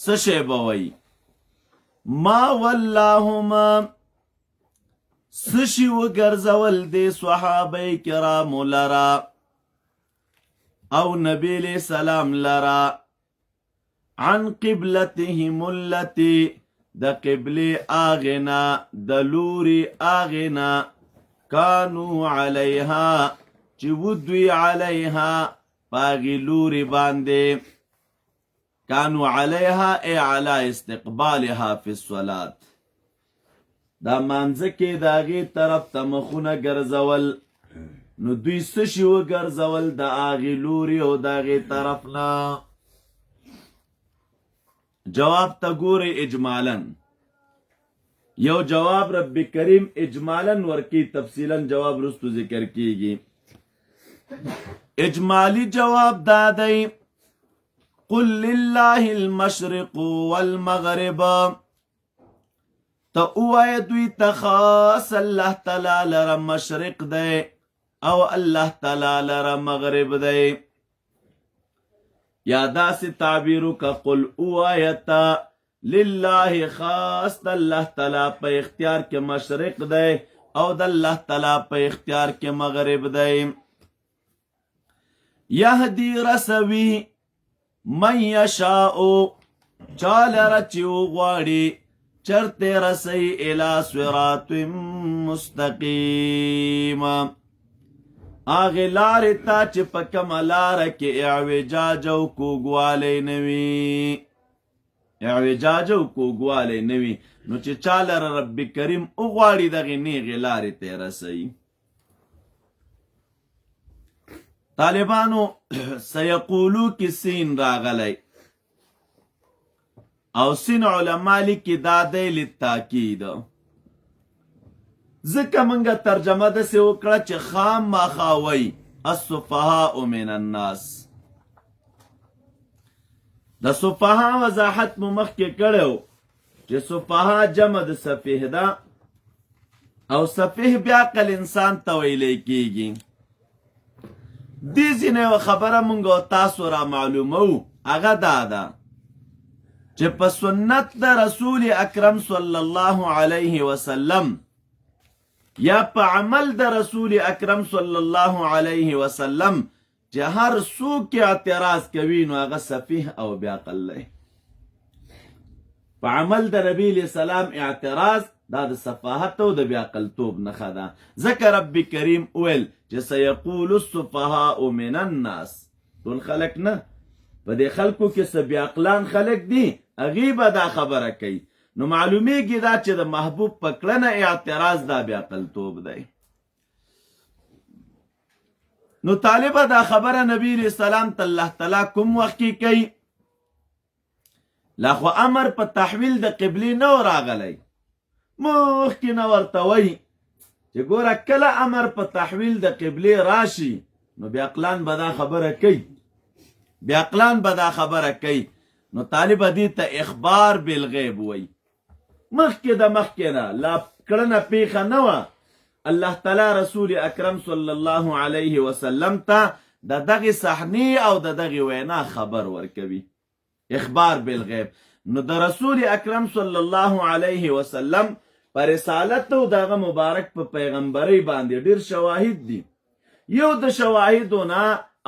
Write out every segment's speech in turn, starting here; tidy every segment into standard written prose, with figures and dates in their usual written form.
څه شی به وایي؟ ما ولاهما، څه شي وګرځول دې صحابه کرامو لره او نبی علیہ السلام لره عن قبلتهم التي، د قبله اغنا، د لوري اغنا، کانو علیها، چې ودوی، علیها پاغي لوري باندې، کانو علیها ای علی استقبالها فی الصلاه، دا مانځ کې داغي طرف ته مخونه ګرځول، نو دوی څه شي وګرځول د هغې لوري او د هغې طرف نه؟ جواب ته ګورئ، اجمالا یو جواب رب کریم اجمالا ورکی، تفصیلا جواب رستو ذکر کیږي. اجمالی جواب دا دی: قل لله المشرق والمغرب، ته اوایه دوی ته خاص الله تعالی لره مشرق دی او الله تعالی لره مغرب دی. یا داسې تعبیر وکړه: قل، اوایه ته، لله، خاص د الله تعالی په اختیار کې مشرق دی او د الله تعالی په اختیار کې مغرب دی. یهدی، رسوي، من یشاء، چا لره چې وغواړي، چرته رسي؟ الی صراط مستقیم، هغه لارې ته چې په کومه لاره کې اعوجاج او کوږوالی نه وي، اعوجاج او کوږوالی نه وي. نو چې چا لره رب کریم وغواړي، دغې نیغې لارې ته رسوي. طالبانو، سیقولو کې سین راغلی او سین علما لیکي دا دی للتاکید، ځکه مونږه ترجمه داسې وکړه چې خامخا وایي السفهاء من الناس. د سفها وضاحت مو مخکې کړی چې سفها جمع د سفیه ده او سفیه بیا عقل انسان ته ویلی کیږي. دې ځینې یوه خبره مونږ او تاسو را معلومو، هغه دا ده چې په سنت د رسول اکرم صلی الله علیه وسلم یا په عمل د رسول اکرم صلی الله علیه وسلم چې هر څوک اعتراض کوي، نو هغه سفیه او بې عقل دی. په عمل د نبی علیہ السلام اعتراض دا د سفاهت او د بې عقلتوب نښه ده، ځکه رب کریم وویل چې سیقول السفهاء من الناس. ټول خلک نه، په دې خلکو کې څه بې عقلان خلک دي، هغوی به دا خبره کوي. نو معلومیږي دا چې د محبوب په کړنه اعتراض دا بې عقلتوب دی. نو طالبه، دا خبره نبی علیہ السلام ته الله تعالی کوم وخت کې کوي؟ لا خو امر په تحویل د قبلې نه راغلی، مخکې نه ورته وایي چې ګوره، کله امر په تحویل د قبلې راشي، نو بې عقلان به دا خبره کوي، بې عقلان به دا خبره کوي. نو طالب، دې ته اخبار بالغیب وایي. مخکې د مخکې نه، لا کړنه پیښه نه وه، الله تعالی رسول اکرم صلی الله علیه وسلم ته د دغه صحنې او د دغه وینا خبر ورکوي، اخبار بالغیب. نو د رسول اکرم صلی الله علیه وسلم پر رسالت او دغه مبارک په پیغمبري باندې ډیر شواهد دي. یو د شواهدو نه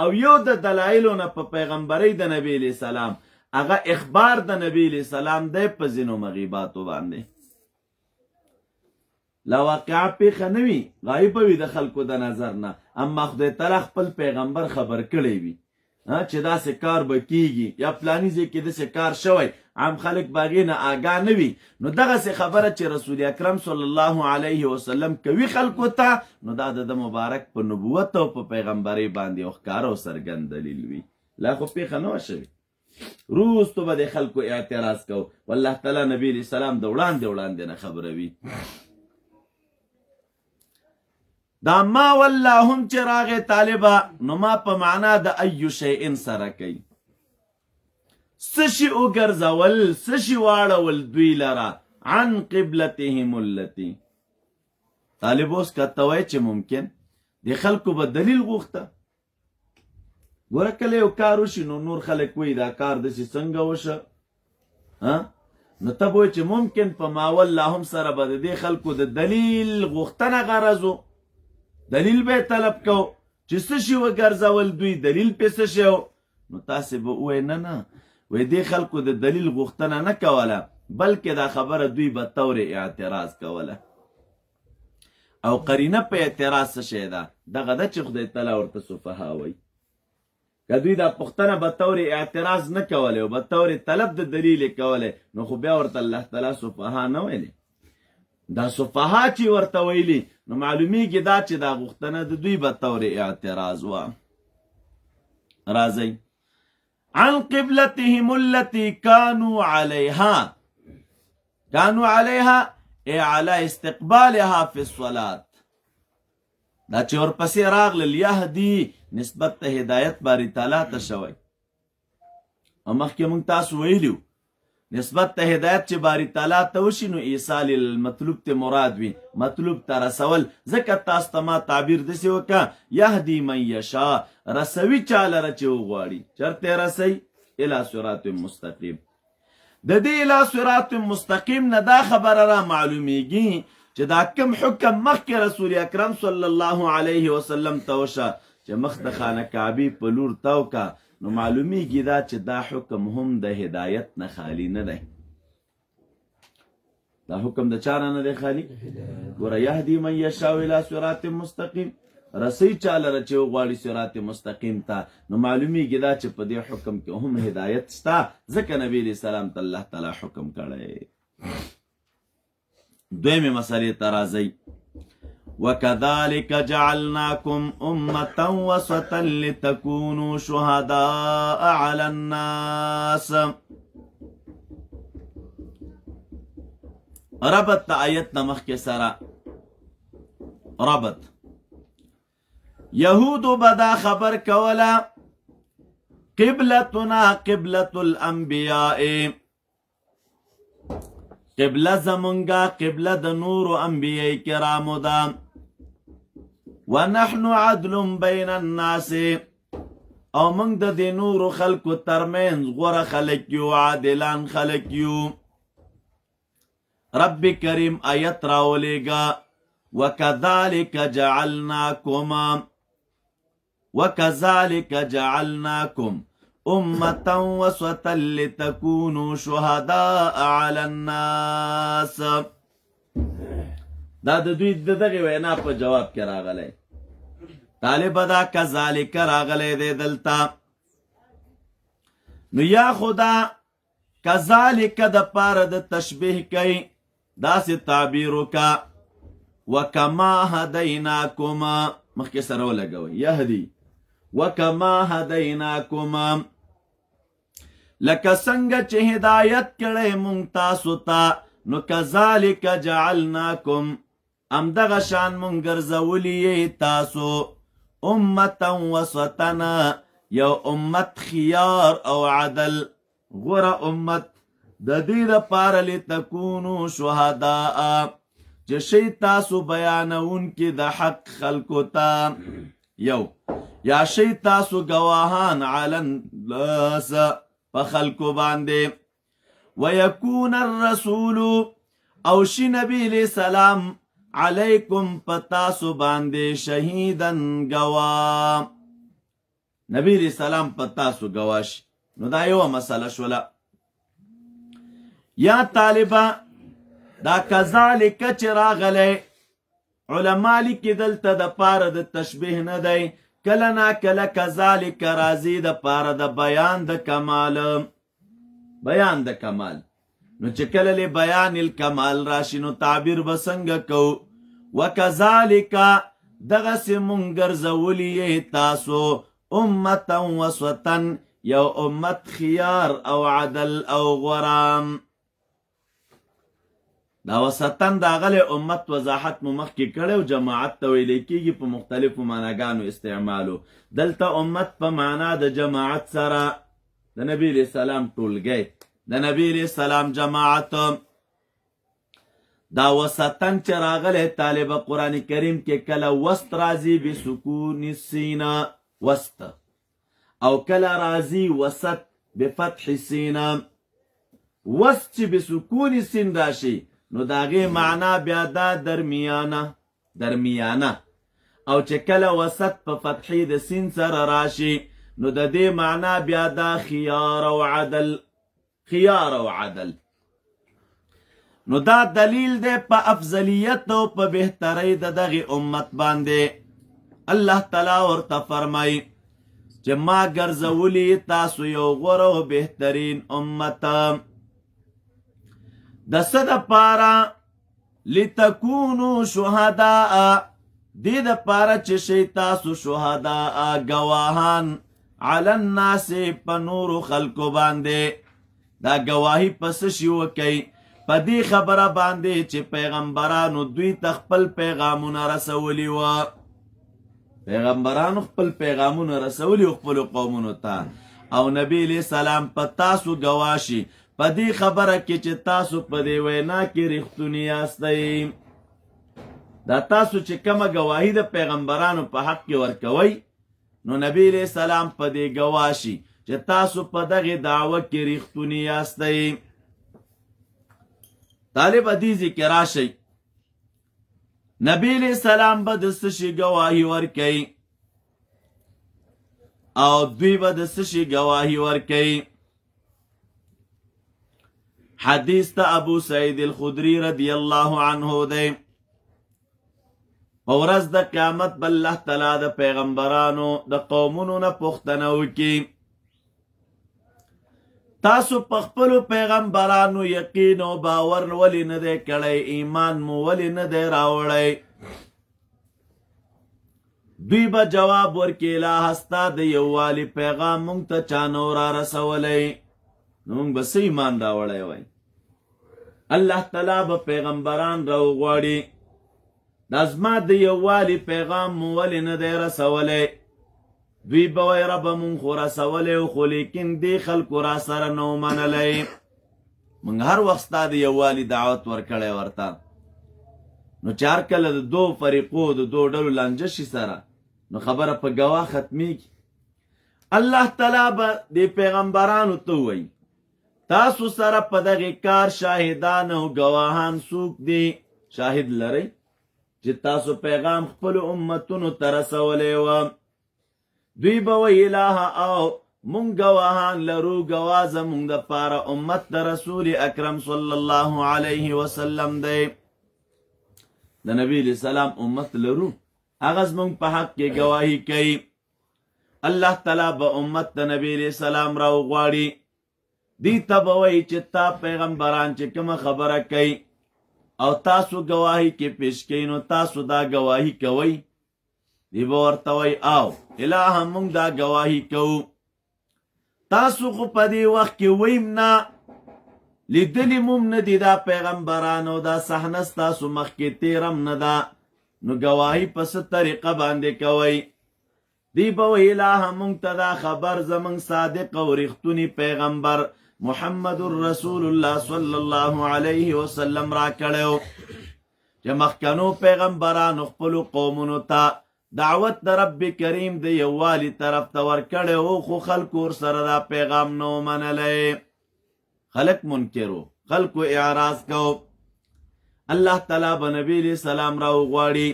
او یو د دلایلو نه په پیغمبري د نبی علیہ السلام هغه اخبار د نبی علیہ السلام دی په ځینو مغیباتو باندې. لا واقعا پیښه نه وي، غایب وي د خلکو د نظر نه، اما خدای تعالی خپل پیغمبر خبر کړی وي چې داسې کار به کیږي یا پلانی ځای کې داسې کار شوی، عام خلک به هغې نه آګاه نه وي. نو دغسې خبره چې رسول اکرم صلی الله علیه وسلم کوي خلکو ته، نو دا د مبارک په نبوت او په پیغمبرۍ باندې یو ښکاره او څرګند دلیل وي. لا خو پېښه نه وه شوې، روستو به د خلکو اعتراض کو، والله تعالی نبی علیہ السلام د وړاندې وړاندې نه خبروي. دا ما ولاهم چې راغې طالبه، نو ما په معنا د ایو شیء سره کوي. څه شي وګرځول، څه شي واړول دوی لره عن قبلتهم التي؟ طالب، اوس که ته وایې چې ممکن د خلکو به دلیل غوښته، ګوره، کله یو کار وشي نو نور خلک وایي دا کار داسې څنګه وشه؟ ها نو ته به چې ممکن په ما واللهم سره به د دې خلکو د دلیل غوښتنه غرض و، دلیل به طلب کو چې څه شي وګرځول دوی، دلیل پې څه شی؟ نو تاسې به ووایئ نه نه، وایي دې خلکو د دلیل غوښتنه نه کوله، بلکې دا خبره دوی به طور اعتراض کوله. او قرینه په اعتراض څه شی ده؟ دغه ده چې خدای تعالی ورته سفها وایي. که دوی دا پوښتنه به طور اعتراض نه کولی او به طور طلب د دلیل یې کولی، نو خو بیا ورته الله تعالی سفها نه ویلی. دا سفها چې ورته ویلي، نو معلومیږي دا چې دا غوښتنه د دوی به طور اعتراض وه. راځئ عن قبلتهم التي كانوا عليها، كانوا عليها ای على استقبالها في الصلاة. دا چې ورپسې راغلل یهدي نسبت ته هدایت باری تعالی ته شوی، او مخکې مونږ تاسو ویلیو نسبت ته هدایت چې باری تعالی ته وشي نو ایصال المطلوب ته مراد وي، مطلوب ته رسول. ځکه تاسو ته ما تعبیر داسې وکړه یهدي من یشا، رسوي چا لره چې وغواړي، چېرته رسوي؟ الی صراط مستقیم. د دې الی صراط مستقیم نه دا خبره را معلومیږي چې دا کم حکم مخکې رسول اکرم صلی الله علیه وسلم ته وشه چې مخ د خانه کعبې په لور تاو کا، نو معلومیږي دا چې دا حکم هم د هدایت نه خالی نه دی. دا حکم د چا نه دی خالی؟ ګوره یهدي من یشاء الی صراط مستقیم، رسي چا لره چې وغواړي صراط مستقیم ته، نو معلومیږي دا چې په دې حکم کې هم هدایت شته، ځکه نبی علیہ السلام ته الله تعالی حکم کړی. دویمې مسئلې ته راځئ. وكذلك جعلناكم أمة وسطا لتكونوا شهداء على الناس. ربط د آیت نه مخکې سره ربط. یهودو به دا خبر کوله قبلتنا قبلة الانبیاء، قبله زمونږه قبله د نورو انبیاء کرامو ده، ونحن عدل بین الناس، او موږ د دې نورو خلکو ترمنځ غوره خلک یو، عادلان خلک یو. رب کریم آیت راولېږه وکذلک جعلناکم، وکذلک جعلناکم أمة وسطا لتكونوا شهداء على الناس. دا د دوی د دغې وینا په جواب کې راغلی. طالب دا کذالک راغلی دی دلته. نو یا خدا کذالک د پاره د تشبیه کوي، داسې تعبیر وکړه وکما هدیناکما، مخکې سره ولګوئ یهدي، وکما هدیناکما، لکه څنګه چې هدایت کړی مونږ تاسو ته، نو کذالک جعلناکم، همدغه شان مونږ ګرځولي یې تاسو امتا وسطنا، یو امت خیار او عدل، غوره امت، د دې دپاره لتکونو شهداء، چې شئ تاسو بیانوونکي د حق خلکو ته، یو یا شئ تاسو ګواهان علی الناس په خلکو باندې. ویکون الرسول، او شي نبی علیہ السلام علیکم په تاسو باندې شهیدا ګواه، نبی علیہ السلام په تاسو ګواه شي. نو دا یوه مسله شوله. یا طالبه دا کذالک چې راغلی، علما لیکي دلته د پاره د تشبیه نه دی، کله نا کله کذالک راځي د پاره د بیان د کمال، بیان د کمال. نو چې کله له بیان الکمال راشي نو تعبیر به څنګه کو؟ وکذالک، دغسې مونږ ګرځولي یې تاسو امتا وسطا، یو امت خیار او عدل او غورام. دا وسطن راغلی امت وضاحت مو مخکې کړی او جماعت ته ویل کېږي په مختلفو معناګانو استعمالو. دلته امت په معنا د جماعت سره د نبی علیہ السلام ټولګی، د نبی علیہ السلام جماعت. دا وسطن چې راغلی طالب قرآن کریم کې کله وسط راځي بسکون السین وسط، او کله راځي وسط بفتح السین. وس چې بسکون سین راشي نو د هغې معنا بیا دا درمیانه، درمیانه. او چې کله وسط په فتحې د سین سره راشي نو د دې معنا بیا دا خیار او عدل، خیار او عدل. نو دا دلیل دی په افضلیت او په بهترۍ د دغې امت باندې. الله تعالی ورته فرمایي چې ما ګرځولي تاسو یو غوره او بهترین امت. د څه دپاره؟ لتکونو شهداء، دې دپاره چې شئ تاسو شهداء، ګواهان، علی الناس، په نورو خلکو باندې. دا ګواهي په څه شي وکئ؟ په دې خبره باندې چې پیغمبرانو دوی ته خپل پیغامونه رسولي وه. پیغمبرانو خپل پیغامونه رسولي وو خپلو قومونو ته، او نبی علیه السلام په تاسو ګواه شي په دې خبره کې چې تاسو په دې وینا کې رښتوني یاستئ. دا تاسو چې کومه ګواهي د پیغمبرانو په حق کې ورکوئ نو نبی علیه السلام په دې ګواه شي چې تاسو په دغې دعوه کې رښتوني یاستئ. طالب حدیث کې راشئ، نبی علیه السلام به د څه شي ګواهي ورکوي او دوی به د څه شي ګواهي ورکوي؟ حدیث ته ابو سعید الخدری رضی الله عنه دی. په ورځ د قیامت به الله تعالی د پیغمبرانو د قومونو نه پوښتنه وکړي، تاسو په خپلو پیغمبرانو یقین او باور ولې نه دی کړی، ایمان مو ولې نه دی راوړی؟ دوی به جواب ورکړي، الهه ستا د یووالي پیغام مونږ ته چا نه و را رسولی، نو مونږ به څه ایمان راوړی وای؟ الله تعالی به پیغمبران راوغواړي، دا زما د یووالي پیغام مو ولې نه دی رسولی؟ دوی به وایي، ربه مونږ خو رسولی و، خو لیکن دې خلکو را سره نه و منلی، مونږ هر وخت ستا د یووالي دعوت ورکړی ورته. نو چې هر کله د دوو فریقو د دوو ډلو لانجه شي سره، نو خبره په ګواه ختمیږي. الله تعالی به دې پیغمبرانو ته ووایي، تاسو سره په دغې کار شاهدان او ګواهان څوک دي؟ شاهد لرئ چې تاسو پیغام خپلو امتونو ته رسولی وه؟ دوی به وایي، الهه او مونږ ګواهان لرو، ګواه زمونږ دپاره امت د رسول اکرم صلی الله علیه وسلم دی. د نبی علیه السلام امت لرو، هغه زمونږ په حق کې ګواهي کوي. الله تعالی به امت د نبی علیه السلام راوغواړي، دی ته به وایي چې تا پیغمبران چې کومه خبره کوي او تاسو ګواهي کې پیش کوي، نو تاسو دا ګواهي کوئ؟ دی به ورته وایي، او الهه مونږ دا ګواهي کوو، تاسو خو په دې وخت کې ویم نه، لیدلي موم نه دي دا پیغمبران او دا صحنه ستاسو مخکې تېرم نه ده، نو ګواهي په څه طریقه باندې کوئ؟ دی به وایي، الهه مونږ ته دا خبر زمونږ صادق او رښتوني پیغمبر محمد رسول الله صلی الله علیه وسلم را کړی و چې مخکنو پیغمبرانو خپلو قومونو ته دعوت د رب کریم د یووالي طرف ته ورکړی و، خو خلکو ورسره دا پیغام نه و منلی، خلک منکر و، خلکو اعراض کو. الله تعالی به نبی علیه السلام راوغواړي،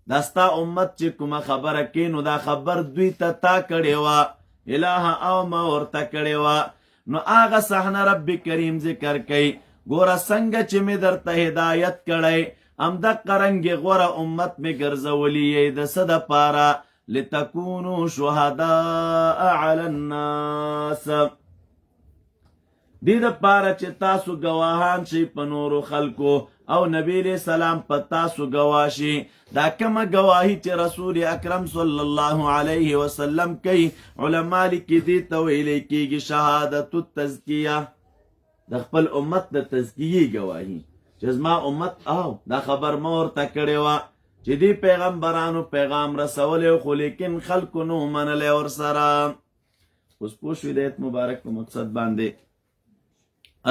دا ستا امت چې کومه خبره کوي نو دا خبر دوی ته تا کړې وه، الهه او ما ورته کړې وه. نو هغه صحنه رب کریم ذکر کوي، ګوره څنګه چې مې درته هدایت کړی همدقه رنګې غوره امت مې ګرځولی یې، د څه دپاره؟ لتکونو شهداء علی الناس، دې دپاره چې تاسو ګواهان شئ په نورو خلکو او نبی علیه السلام په تاسو ګواه شي. دا کومه ګواهي چې رسول اکرم صلی الله علیه وسلم کوي، علما لیکي دې ته ویلی کېږي شهادت التزکیه، د خپل امت د تزکیې ګواهي، چې زما امت او دا خبر ما ورته کړې وه چې دې پیغمبرانو پیغام رسولی خو لیکن خلکو نه منلی ورسره. اوس پوه شوې د ایت مبارک په مقصد باندې؟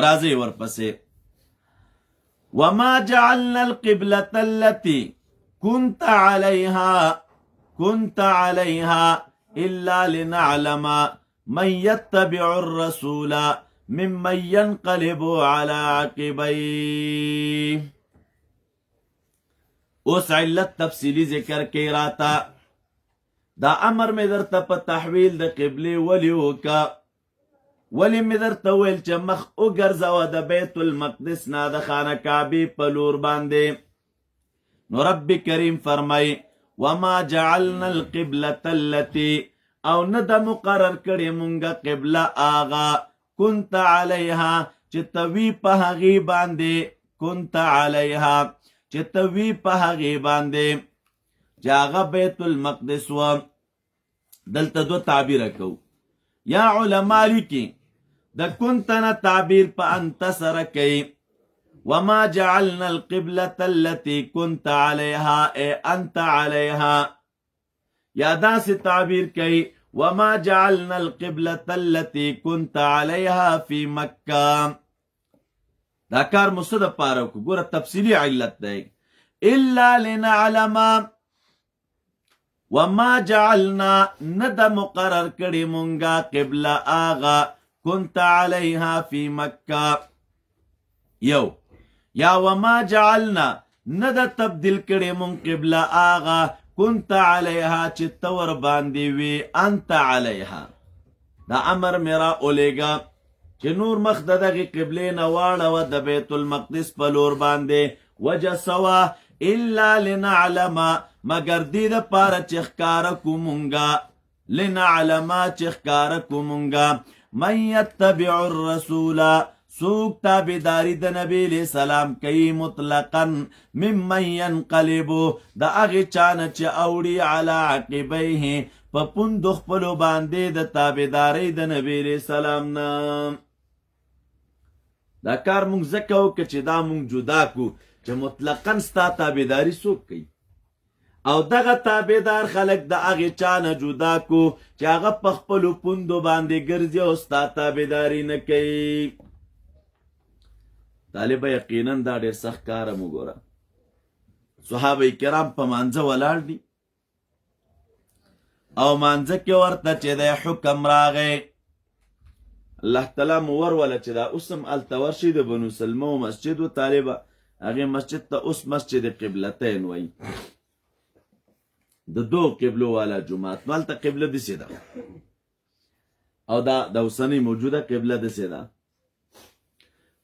راځئ ورپسې. وما جعلنا القبلة التي كنت عليها إلا لنعلم من يتبع الرسول ممن ينقلب على عقبيه. اوس علت تفصیلی ذکر کې راته. دا امر مې درته په تحویل د قبلې ولې وکا، ولې مې درته ویل چې مخ وګرځوه د بیت المقدس نه د خانه کعبې په لور باندې. نو رب کریم فرمای وما جعلنا القبلة التي، او نه د مقرر کړې مونږه قبله آغا كنت علیها چې توی په هغې باندې، كنت علیها چې توی په هغې باندې چې هغه بیت المقدس و. دلته دو تعبیر کو یا علماء لیکي د كنت نه تعبیر په انت سره کوي. وما جعلنا القبلة التي كنت عليها اي انت عليها، یا داسې تعبیر کوي وما جعلنا القبلة التي كنت عليها في مکه. دا کار مو څه دپاره وکړو؟ ګوره تفصیلي علت دی. الا لنعلم وما جعلنا، نه د مقرر کړې مونږه قبله آغا كنت عليها في مکه. یو یا وما جعلنا، نه د تبدیل کړې مونږ قبله آغا كنت عليها چې ته ورباندې وي، انت عليها. دا امر مې را اولېږه چې نور مخ د دغې قبلې نه واړوه د بیت المقدس په لور باندې. وجه سوا الا لنعلم، مګر دې دپاره چې ښکاره کړو مونږه، لنعلم چې ښکاره کړو مونږه من یتبع الرسول، څوک تابعداري د نبی علیه السلام کوي مطلقا، ممن ينقلب، د هغې چا نه چې اوړي علی عقبیه، په پوندو خپلو باندې د تابعدارۍ د نبی علیه السلام نه. دا کار مونږ ځکه وکړو چې دا مونږ جدا کړو چې مطلقا ستا تابعداري څوک کوي، او دغه تابعدار خلک د هغې چا نه جدا کو چې هغه په خپلو پوندو باندې ګرځي او ستا تابعداري نه کوي. طالبه یقینا دا ډېر سخت کار هم وګوره. صحابه کرام په مانځه ولاړ دي او مانځه کې ورته چې دی حکم راغی، الله تعالی مو وروله چې دا اوس هم هلته ورشي د بنو سلمو مسجد و طالبه، هغې مسجد ته اوس مسجد قبلتین وایي، د دو قبلو والا جومات. نو هلته قبله داسې ده او دا د اوسنۍ موجوده قبله داسې ده،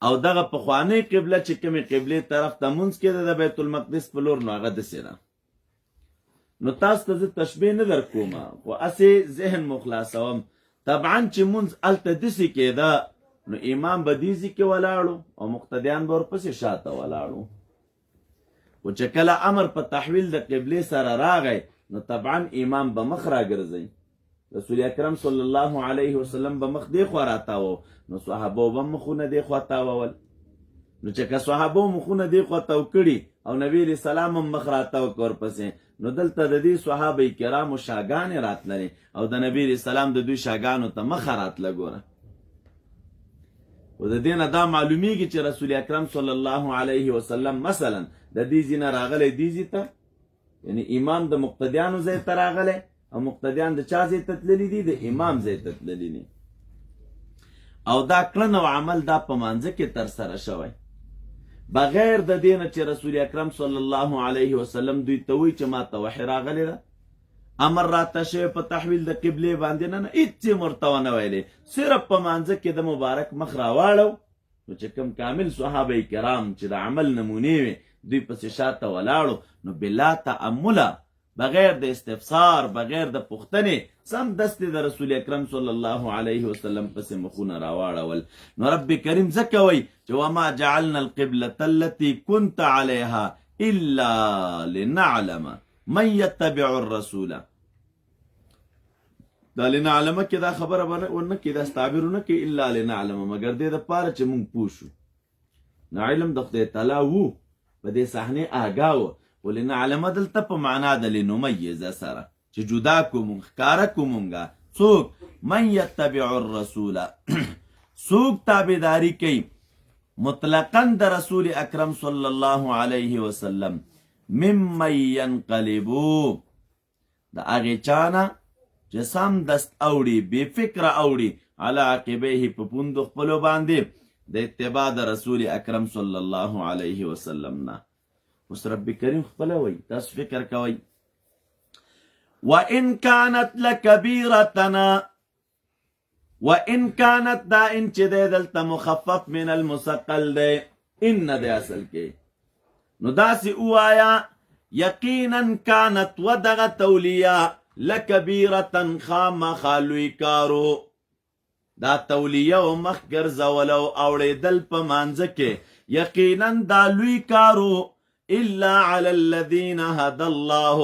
او دغه پخوانۍ قبله چې کومې قبلې طرف ته مونځ کېده د بیت المقدس په لور، نو هغه داسې ده. نو تاسو ته زه تشبیه نه در کوم، خو هسې ذهن مو خلاصوم. طبعا چې مونځ هلته داسې کېده نو امام به دې ځای کې ولاړو او مقتدیان به ورپسې شاته ولاړو، خو چې کله امر په تحویل د قبلې سره راغی نو طبعا امام به مخ راګرځي، رسول اکرم صلی الله علیه وسلم به مخ دې خوا راتاوه، نو صحابو به مخونه دې خوا تاوول. نو چې که صحابو مخونه دې خوا تاو کړي او نبی علیه السلام هم مخ راتاو کړ ورپسې، نو دلته د دې صحابه کرامو شاګانې راتللې او د نبی علیه السلام د دوی شاګانو ته مخه راتله. ګوره و د دې نه دا معلومیږي چې رسول اکرم صلی الله علیه وسلم مثلا د دې ځای نه راغلی دې ځای ته، یعنی امام د مقتدیانو ځای ته راغلی او مقتدیان د چا ځای ته تللي دي؟ د امام ځای ته تللي دي. او دا کړنه او عمل دا په مانځه کې ترسره شوی، بغیر د دې نه چې رسول اکرم صلی الله علیه وسلم دوی ته وایي چې ما ته وحی راغلې ده، امر راته شوی په تحویل د قبلې باندې، نه نه هېڅ یې ورته ونه ویلې، صرف په مانځه کې د مبارک مخ راواړو. نو چې کوم کامل صحابه کرام چې د عمل نمونې وې دوی پسې شاته ولاړو، نو بلا تأمله، بغیر د استفسار، بغیر د پوښتنې، سم دستې د رسول اکرم صلی الله علیه وسلم پسې مخونه راواړول. نو رب کریم ځکه وایي چې وما جعلنا القبلة التي كنت عليها الا لنعلم من يتبع الرسول. دا لنعلم کې دا خبره ونه کې، دا تعبیر نه کې الا لنعلم، مګر دې دپاره چې مونږ پوه شو. نو علم د خدای تعالی وو، په دې صحنې آګاه و، خو لنعلم دلته په معنا د لنمیزه سره چې جدا کو مونږ، ښکاره کو مونږه څوک من یتبع الرسول، څوک تابعداري کوي مطلقا د رسول اکرم صلی الله علیه وسلم، ممن ينقلبو، د هغې چا نه چې سم دست اوړي، بې فکره اوړي علی عقبیه په پوندو خپلو باندې د اتباع د رسول اکرم صلی الله علیه وسلم نه. اوس رب کریم خپله وایي، تاسو فکر کوئ، وان كانت لکبیرتنا، وان كانت، دا ان چې دی دلته مخفف من المثقل دی، ان نه دی اصل کې. نو داسې ووايه یقینا کانت ودغه تولیه لکبیرة خامخا لوی کارو. دا تولیه او مخ ګرځول او اوړېدل په مانځه کې یقینا دا لوی کارو، الا علی الذین هدى الله،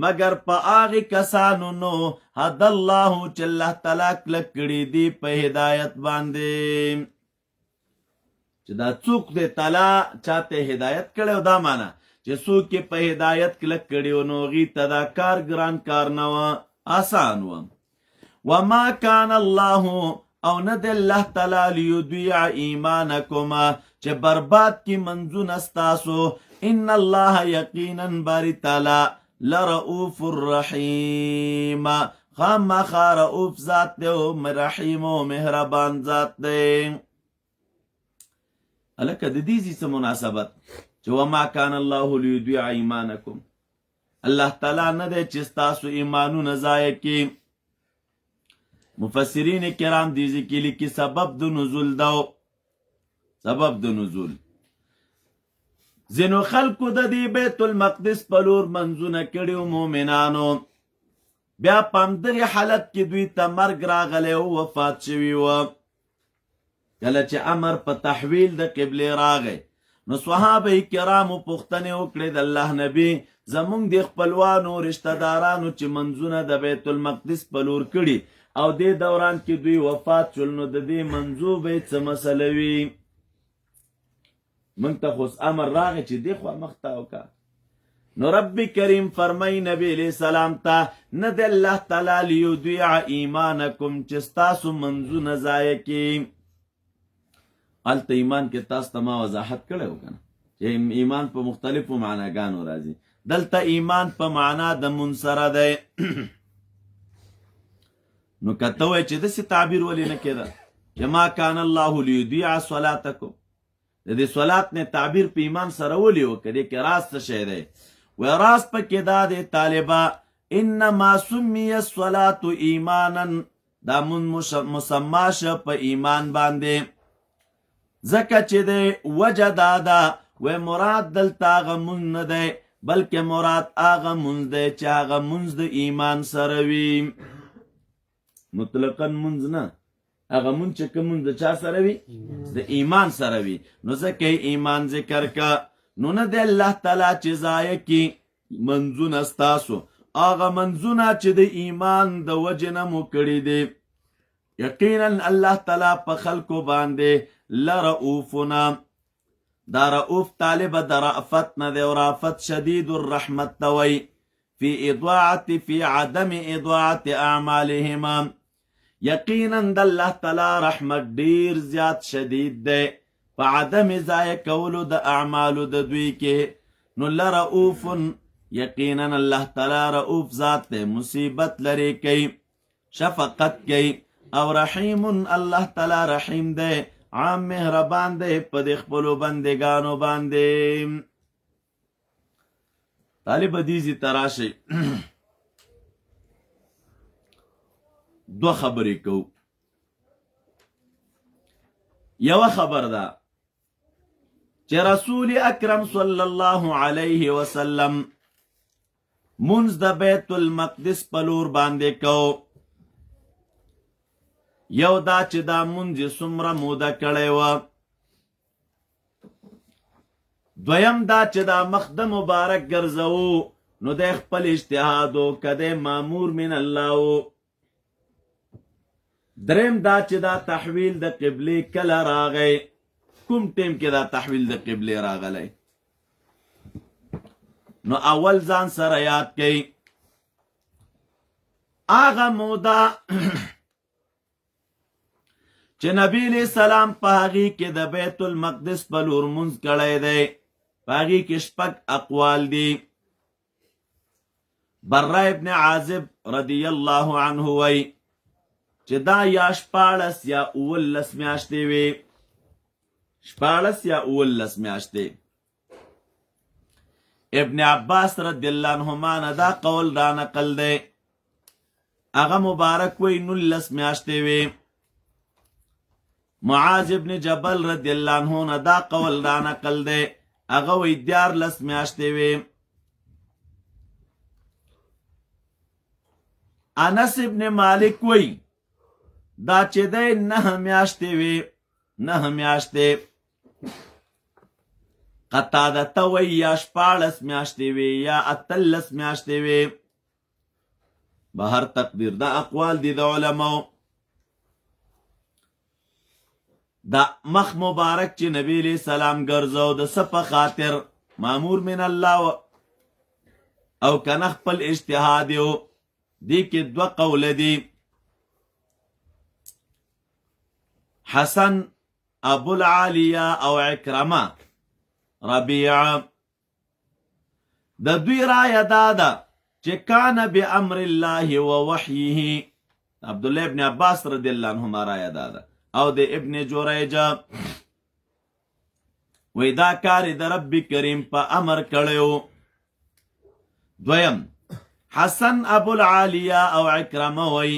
مګر په هغه کسانو نو هدى الله چې الله تعالی کلک کړي دي په هدایت باندې. چې دا څوک دی تعالی چاته هدایت کړی، او دا معنا چې څوک یې په هدایت کلک کړي نو هغوی ته دا کار ګران کار نه وه، آسان وه. وما کان الله، او نه دی الله تعالی لیضیع ایمانکما چې برباد کی منځونه ستاسو، ان الله یقینا باری تعالی لرؤوف الرحیم، خامخا رؤوف ذات دی او رحیم او مهربان ذات دی. هلکه د دې ځای څه مناسبت چې وما کان الله لیضیع ایمانکم، الله تعالی نه دی چې ستاسو ایمانونه ضایع کړي. مفسرین کرام دې ځای کې لیکي سبب د نزول دا، سبب د نزول ځینو خلکو د دې بیت المقدس په لور منځونه کړي وو مؤمنانو، بیا په همدغې حالت کې دوی ته مرګ راغلی او وفات شوي وه. کله چې امر په تحویل د قبلې راغی نو صحابه کرامو پوښتنې وکړې د الله نبی زمونږ د خپلوانو رشته دارانو چې منځونه د بیت المقدس په لور کړي او دې دوران کې دوی وفات شول، نو د دې منځو به یې څه مسله وي؟ موږ ته خو امر راغی چې دې خوا مخ ته وکړه. نو رب کریم فرمای نبی علیہ السلام ته نه د الله تعالی لیضیع ایمانکم چې ستاسو منځونه ضایع کړي. هلته ایمان کې تاسو ته ما وضاحت کړی و که نه چې ایمان په مختلفو معناګانو راځي. دلته ایمان په معنا د مونځ سره دی. نو که ته وایې چې داسې تعبیر ولې نه کېده چې ما کان الله لیضیع صلاتکم، د دې صلات نه تعبیر په ایمان سره ولې وکړه؟ دې کې راز څه شی دی؟ وایي راز پکې دا دی طالبه، انما سمی الصلاة ایمانا، دا مون مسما شه په ایمان باندې، ځکه چې دی وجه دا ده، وایي مراد دلته هغه مونځ نه دی بلکې مراد هغه مونځ دی چې هغه مونځ د ایمان سره وي. مطلقا مونځ نه، هغه مونځ چې کوم مونځ د چا سره وي؟ د ایمان سره وي. نو ځکه یې ایمان ذکر که. نو نه دی الله تعالی چې ضایع کړي منځونه ستاسو، هغه منځونه چې د ایمان د وجې نه مو کړي دي. یقینا الله تعالی په خلکو باندې لرؤوفنا، دا رؤوف طالب د رأفت نه دی، او رأفت شدید الرحمت ته وایي، فی اضاعت فی عدم اضاعت اعمالهما. یقینا د الله تعالی رحمت ډیر زیات شدید دی په عدم ضایع کولو د اعمالو د دوی کې. نو لرؤوف، یقینا الله تعالی رؤوف ذات دی، مصیبت لرې کوي، شفقت کوي، او رحیم، الله تعالی رحیم دی، عام مهربان دی په دې خپلو بندګانو باندې. طالب دې ځای ته راشئ، دوه خبرې کوو. یوه خبر ده چې رسول اکرم صلی الله علیه وسلم منځ د بیت المقدس په لور باندې کو. یو دا چې دا مونځ یې څومره موده کړی وه. دویم دا چې دا مخ د مبارک ګرځوو نو دی خپل اجتهاد و که دی مامور من الله و. دریم دا چې دا تحویل د قبلې کله راغی، کوم ټیم کې دا تحویل د قبلې راغلی. نو اول ځان سره یاد کړئ هغه موده چې نبی علیہ السلام په هغې کې د بیت المقدس په لور مونځ کړی دی، په هغې کې شپږ اقوال دي. بره ابن عازب رضی الله عنه وایي چې دا یا 16 یا 17 میاشتې وي، 16 یا 17 میاشتې. ابن عباس رضی الله عنهما نه دا قول را نقل دی، هغه مبارک وی 19 میاشتې وي. معاذ ابن جبل رضی الله عنه نه دا قول را نقل دی، هغه وی 14 میاشتې وي. انس ابن مالک وی دا چې دی 9 میاشتې وي، 9 میاشتې. قتاده ته وی یا 16 میاشتې وي یا 18 میاشتې وي. به هر تقدیر دا اقوال دي د علماو. دا مخ مبارک چې نبی علیہ السلام ګرځاو د څه په خاطر، مامور من الله او کنه خپل اجتهاد یو. دې کې دوه قول دي. حسن ابو العالیه او عکرمه ربیعه د دوی رایه دا ده چې کان بامر الله ووحیه. عبد الله ابن عباس رضی الله عنهما رایه دا ده، او د ابن جریج وی دا کار د رب کریم په امر کړو. دویم حسن ابو العالیه او عکرمه وی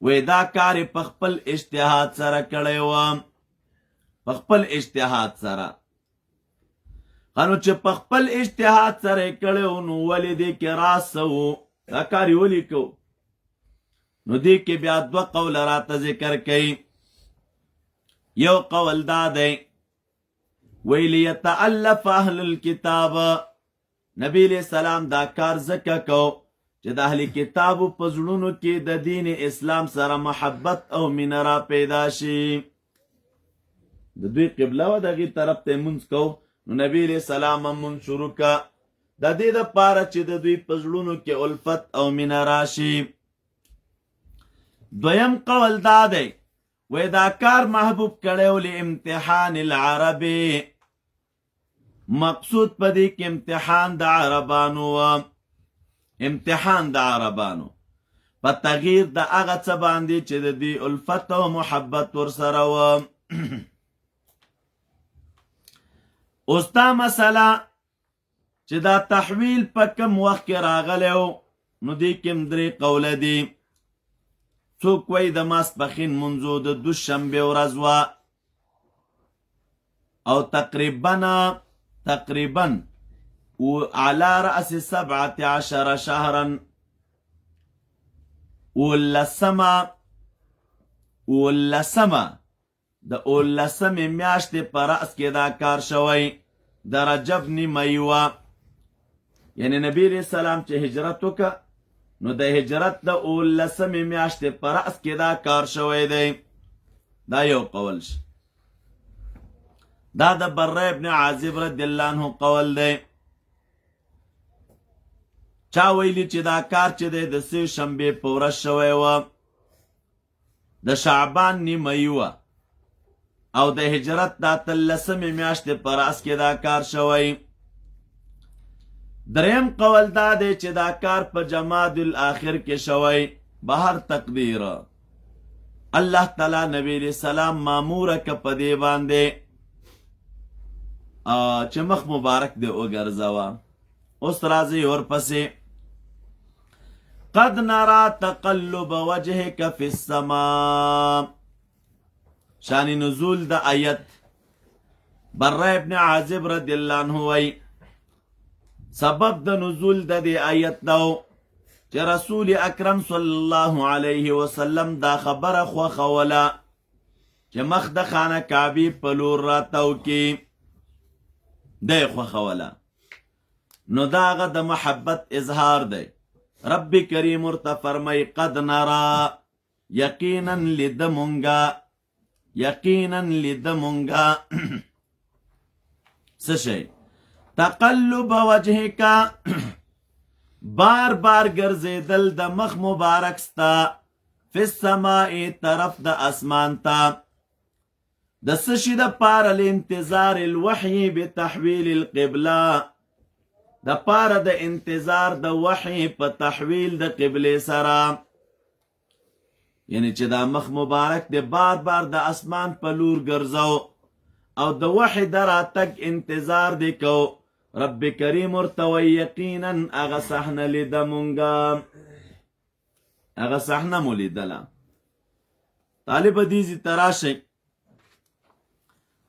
وی دا کار په خپل اجتهاد سره کړی و، په خپل اجتهاد سره. خنو چې په خپل اجتهاد سره کړی و نو ولې دې کې راز څه و، دا کار یې ولې کو؟ نو دې کې بیا دوه قوله راته ذکر کوي. یو قول دا دی وی لیتألف اهل الکتاب. نبی علیہ السلام دا کار ځکه کو چې د اهل کتابو په زړونو کې د دین اسلام سره محبت او مینه را پیدا شي. د دوی قبله وه، د هغې طرف ته یې مونځ کو، نو نبی علیہ السلام هم مونځ شروع که د دې دپاره چې د دوی په زړونو کې الفت او مینه راشي. دویم قول دا دی وی دا کار محبوب کړی و لامتحان العرب. مقصود په دې کې امتحان د عربانو و، امتحان د عربانو په تغییر د هغه څه باندې چې د دوی الفت او محبت ورسره و. اوس دا مسله چې دا تحویل په کوم وخت کې راغلی و، نو دې کې هم درې قوله دي. څوک وایي د ماسپښین منځو د دوشنبې ورځ وه او تقریبا علی رأس 17 شهرا، اولسمه د اولسمې میاشتې په رأس کې دا کار شوی، د رجب نیمایي وه. یعنی نبی علیہ السلام چې هجرت وکړه نو د هجرت د اولسمې میاشتې په رأس کې دا کار شوی دی. دا یو قول شي. دا د بره ابن عازب رضی الله عنه قول دی. چا ویلی چې دا کار چې دی د سه شنبې په ورځ شوی و، د شعبان نیمایي وه، او د هجرت د 18مې میاشتې په رأس کې دا کار شوی. دریم قول دا دی چې دا کار په جماد الاخر کې شوی. بهر تقدیر الله تعالی نبی علیہ السلام ماموره که په دې باندې چې مخ مبارک دی وګرځوه. اوس راځي ورپسې قد نرا تقلب وجهك في السماء. شان نزول د آیت بره ابن عازب رضی الله عنه وی سبب د نزول د دې آیت دا چې رسول اکرم صلی الله علیه وسلم دا خبره خوښوله چې مخ د خانه کعبې په لور راتاو کې دی خوښوله، نو دا هغه د محبت اظهار دی. رب کریم ورته فرمایي قد نرا، یقینا لیده مونږه، یقینا لیده مونږه څه شی؟ تقلب وجهک، بار بار ګرځېدل د مخ مبارک ستا، فی السماء طرف د اسمان ته، د څه شي دپاره؟ لانتظار الوحی بتحویل القبله، د پاره د انتظار د وحی په تحویل د قبلې سره. یعنی چې دا مخ مبارک دی بار بار د اسمان په لور ګرځاو او د وحی د راتګ انتظار دی کو. رب کریم ورته وایي یقینا هغه صحنه لیده مونږه، هغه صحنه مو لیدله. طالب دې ځي ته راشئ.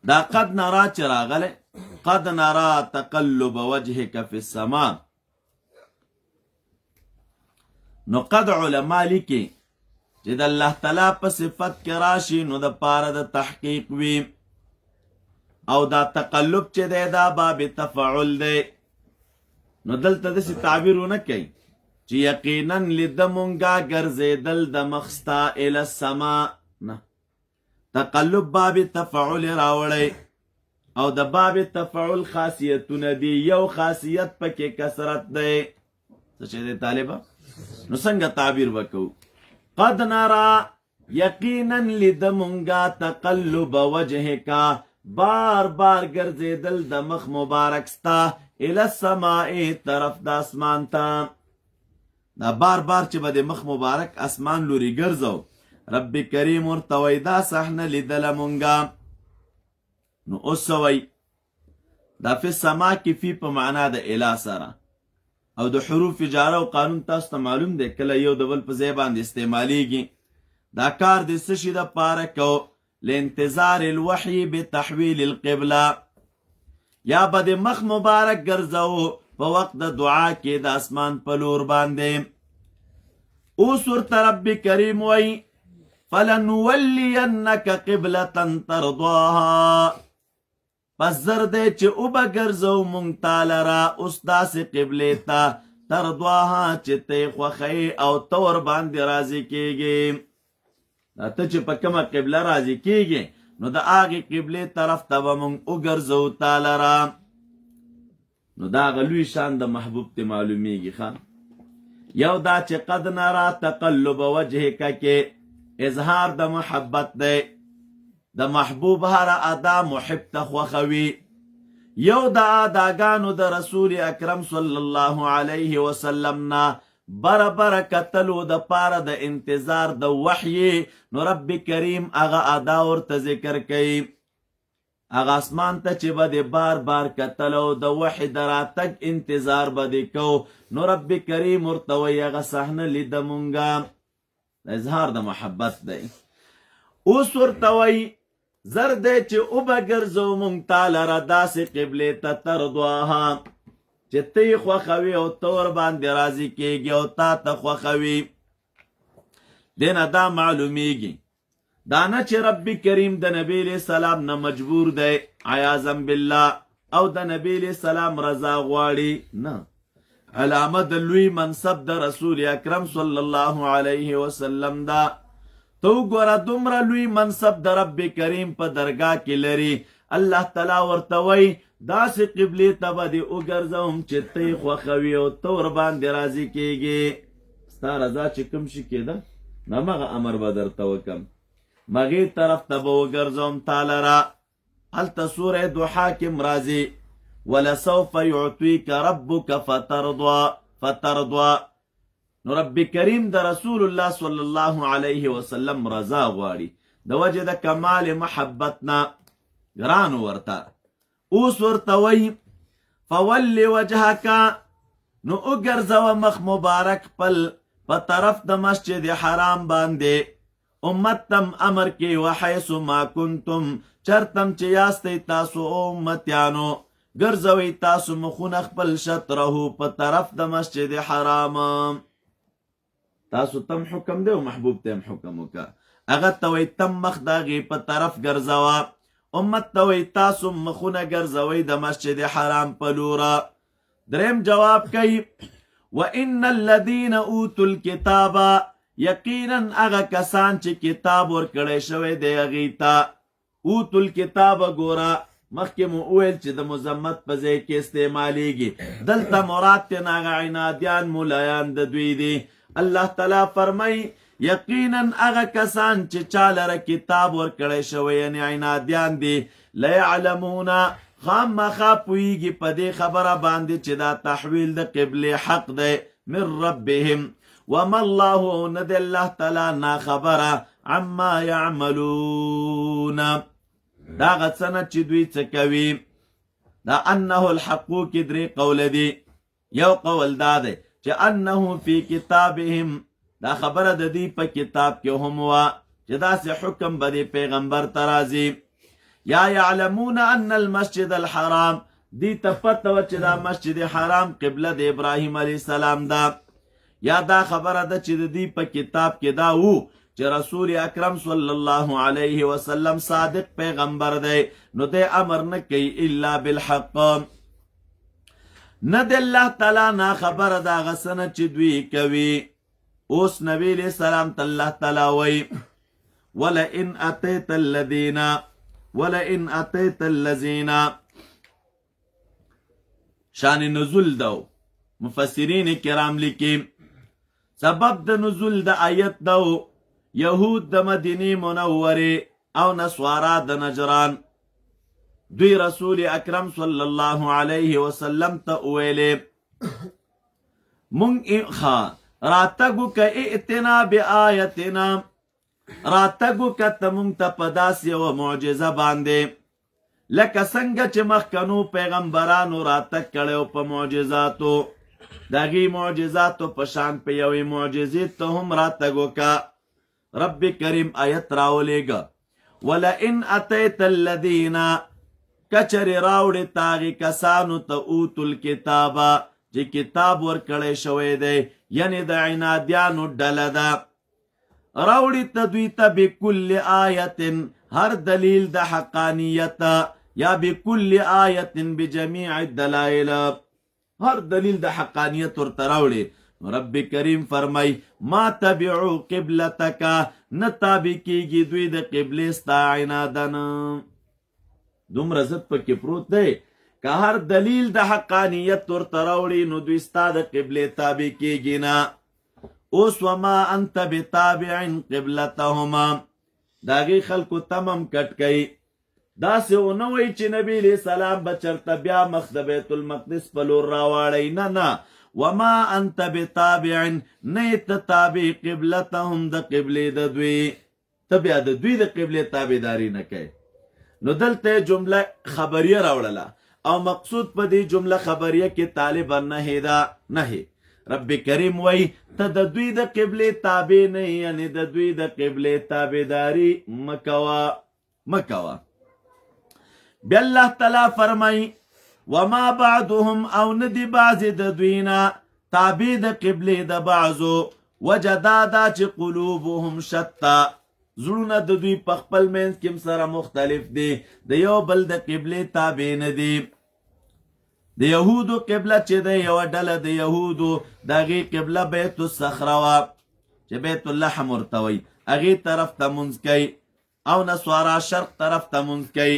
دا قد نرا چې راغلی، قد نرا تقلب وجهک فی السما، نو قد علما لیکي چې د الله تعالی په صفت کې راشي نو د پاره د تحقیق وي، او دا تقلب چې دی دا باب تفعل دی. نو دلته داسې تعبیر ونه کوي چې یقینا لیده مونږه ګرځېدل د مخ ستا الی السما، نه، تقلب باب تفعل راوړی، او د باب تفعل خاصیتونه دي. یو خاصیت پکې کثرت دی. څه چې دی طالبه؟ نو څنګه تعبیر وکړو؟ قد نرا یقینا لیده مونږه تقلب وجهک، بار بار ګرځېدل د مخ مبارک ستا الی السماء طرف د اسمان ته. دا بار بار چې به د مخ مبارک اسمان لوري ګرځو، رب کریم ورته وایي دا صحنه لیدله مونږه. نو اوس څه وایي؟ دا فی السما کې فی په معنا د اله سره، او د حروف جاره او قانون تاسو ته معلوم دی، کله یو د بل په ځای باندې استعمالیږي. دا کار د څه شي دپاره کو؟ لانتظار الوحی بتحویل القبله، یا به د مخ مبارک ګرځو په وخت د دعا کې د اسمان په لور باندې. اوس ورته رب کریم وایي فلنولینک قبلة ترضاها، پس زر دی چې وبه ګرځو مونږ تا لره اوس داسې قبلې ته ترضاها چې ته یې خوښوې او ته ورباندې راضي کېږې. دا ته چې په کومه قبله راضي کېږې نو د هغې قبلې طرف ته به مونږ وګرځو تا لره. نو دا هغه لوی شان د محبوب ته معلومیږي. ښه، یو دا چې قد نرا تقلب وجهک کې اظهار د محبت دی، د محبوب هر ادا محب ته خوښوي. یو د اداګانو د رسول اکرم صلی الله علیه وسلم نه برابر کتلو د پاره د انتظار د وحی، نو رب کریم هغه ادا ورته ذکر کوي. هغه اسمان ته چې به دې بار بار کتل او د وحی د راتګ انتظار به دې کو، نو رب کریم ورته وایي هغه صحنه لیده مونږه. د اظهار د محبت دی. اوس ورته وایي زر دی چې وبه ګرځو مونږ تا لره داسې قبلې ته ترضاها چې ته یې خوښوي او ته ورباندې راضي کېږي او تا ته خوښوي. دې نه دا معلومیږي دا نه چې رب کریم د نبی علیه السلام نه مجبور دی عیاذا بالله او د نبی علیه السلام رضا غواړي، نه، علامه د لوی منصب د رسول اکرم صلی الله علیه وسلم دا. ته وګوره دومره لوی منصب د رب کریم په درگاه کې لري، الله تعالی ورته وایي داسې قبلې ته به دې وګرځوم چې ته یې خوښوي او ته ورباندې راضي کېږې. ستا رضا چې کوم شي کېده نو همغه امر به درته وکم، مغې طرف ته به وګرځوم تا لره. هلته سوره ضحا کې هم راځي ولسوف يعطيك ربك فترضى فترضى. نو رب کریم د رسول الله صلی الله علیه وسلم رضا غواړي د وجه د کمال محبت نه ګران ورته. اوس ورته وایي فول وجهک، نو وګرځوه مخ مبارک خپل په طرف د مسجد حرام باندې. امت تم امر کې وحیث ما کنتم، چرتم چې یاستئ تاسو امتیانو ګرځوئ تاسو مخونه خپل شطره په طرف د مسجد حرام. تاسو تم حکم دی او محبوب ته هم حکم وکړه. هغه ته وایي تم مخ د هغې په طرف ګرځوه، امت ته وایي تاسو مخونه ګرځوئ د مسجد حرام په لور. دریم جواب کوي وان الذین اوتوا الکتاب، یقینا هغه کسان چې کتاب ورکړی شوی دی هغې ته. اوتوا الکتاب ګوره مخکې مو وویل چې د مذمت په ځای کې استعمالیږي، دلته مراد ترې هغه عنادیان مولایان د دوی دي. الله تعالی فرمایي یقینا هغه کسان چې چا لره کتاب ورکړی شوی یعنی عنادیان دي، لیعلمون خامخا پوهیږي په دې خبره باندې چې دا تحویل د قبلې حق دی من ربهم. وما الله، او نه دی الله تعالی ناخبره عما يعملون، دا هغه څه نه چې دوی څه کوي. دا انه الحق کې درې قول دي. یو قول دا دی چې انه فی کتابهم، دا خبره د دې په کتاب کې هم وه چې داسې حکم به د پیغمبر ته راځي. یا یعلمون ان المسجد الحرام، دی ته پته وه چې دا مسجد حرام قبله د ابراهیم علیه السلام ده. یا دا خبره ده چې د دې په کتاب کې دا وو چې رسول اکرم صلی الله علیه وسلم صادق پیغمبر دی، نو دی امر نه کوي الا بالحق. نه د الله تعالی نا خبره دا غسنه چې دوی کوي. اوس نبی علیہ السلام ته الله تعالی وایي ولئن اتیت الذین، ولئن اتیت الذین، شان نزول دو مفسرین کرام لیکي سبب د نزول د آیت دو یهود د مدینه منوره او نصارا د نجران دوی رسول اکرم صلی الله علیه وسلم ته ویلې مونږ ښه راتګ وکړه، ائتنا بآیتنا، راتګ وکړه ته مونږ ته په داسې یوه معجزه باندې لکه څنګه چې مخکنو پیغمبرانو راتګ کړی په معجزاتو، د هغې معجزاتو په شان په یوې معجزې ته هم راتګ وکړه. رب کریم آیت راولېږه ولئن اتیت الذین، کچرې راوړې تاغې کسانو ته اوتو الکتابه چې کتاب ورکړی شوی دی، یعنې د عنادیانو ډله ده، راوړي ته دوی ته بکل آیت، هر دلیل د حقانیت، یا بکل آیت بجمیع الدلائل، هر دلیل د حقانیت ورته راوړي. رب کریم فرمای ما تبعو قبلتک، نه تابع کیږي دوی د قبلې ستا عنادن. دومره ضد پکې پروت دی که هر دلیل د حقانیت ورته راوړي نو دوی ستا د قبلې تابع کیږي نه. اوس وما انت بتابع قبلتهما، د هغې خلکو تمم کټ کوي، داسې ونه وایي چې نبي علیه السلام به چېرته بیا مخ د بیت المقدس په لور راواړوي. نه نه، وما انت بتابع، نه یې ته تابع قبلتهم د قبلې د دوی، ته بیا د دوی د قبلې تابعداري نه کوې. نو دلته یې جمله خبریه راوړله او مقصود په دې جمله خبریه کې طالبا نه ده، نه. رب کریم وای ته د دوی د قبلې تابع نه، یعنی د دوی د قبلې تابعداري مکوه مکوه. بیا الله تعالی فرمای وما بعضهم، او ندی بعضې د دوی نه تابع د قبلې د بعضو، وجه دا ده چې قلوبهم شتا، زړونه د دوی په خپل منځ کې سره مختلف دي، د یو بل د قبلې تابع نه دي. د یهودو قبله چې ده یوه ډله د یهودو د هغې قبله بیت الصخره وه چې بیت اللحم ورته وایي، هغې طرف ته مونځ کوي، او نصارا شرق طرف ته مونځ کوي.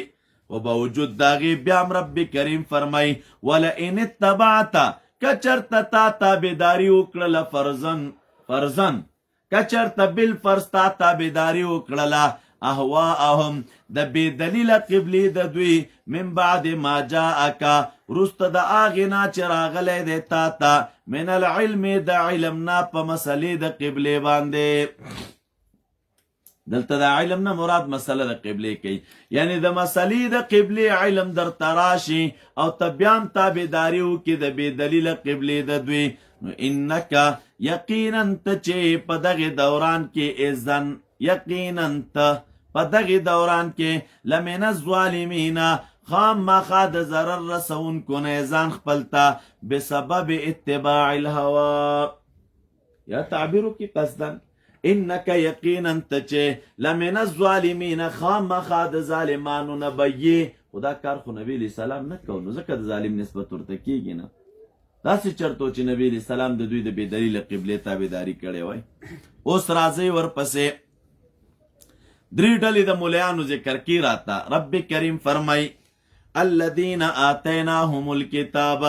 او باوجود د هغې بیا هم رب کریم فرمایي ولئن اتبعت، که چېرته تا تابعداري وکړله فرضاً، فرضاً که چېرته بالفرض تا تابعداري وکړله اهواهم، د بې دلیله قبلې د دوی، من بعد ما جاءک، وروسته د هغې نه چې راغلی دی تا ته، من العلم، د علم نه په مسلې د قبلې باندې. دلته د علم نه مراد مسله د قبلې کوي، یعنی د مسلې د قبلې علم درته راشي او ته بیا هم تابعداري وکړي د بې دلیله قبلې د دوی، نو انک یقینا ته چې په دغې دوران کې اذن، یقینا ته په دغې دوران کې لمن الظالمین، خامخا د ضرر رسوونکو نه ځان خپل ته بسبب اتباع الهوا، یا تعبیر وکړي قصدا انک یقینا ته چې لمن الظالمین، خامخا د ظالمانو نه به یې. خو دا کار خو نبي علیه السلام نه کوو، نو ځکه د ظالم نسبت ورته کېږي نه. داسې چرته چې نبي علیه السلام د دوی د بې دلیله قبلې تابعداري کړې وای. اوس راځئ ورپسې درې ډلې د مولایانو ذکر کی راته. رب کریم فرمای الذین آتیناهم الکتاب،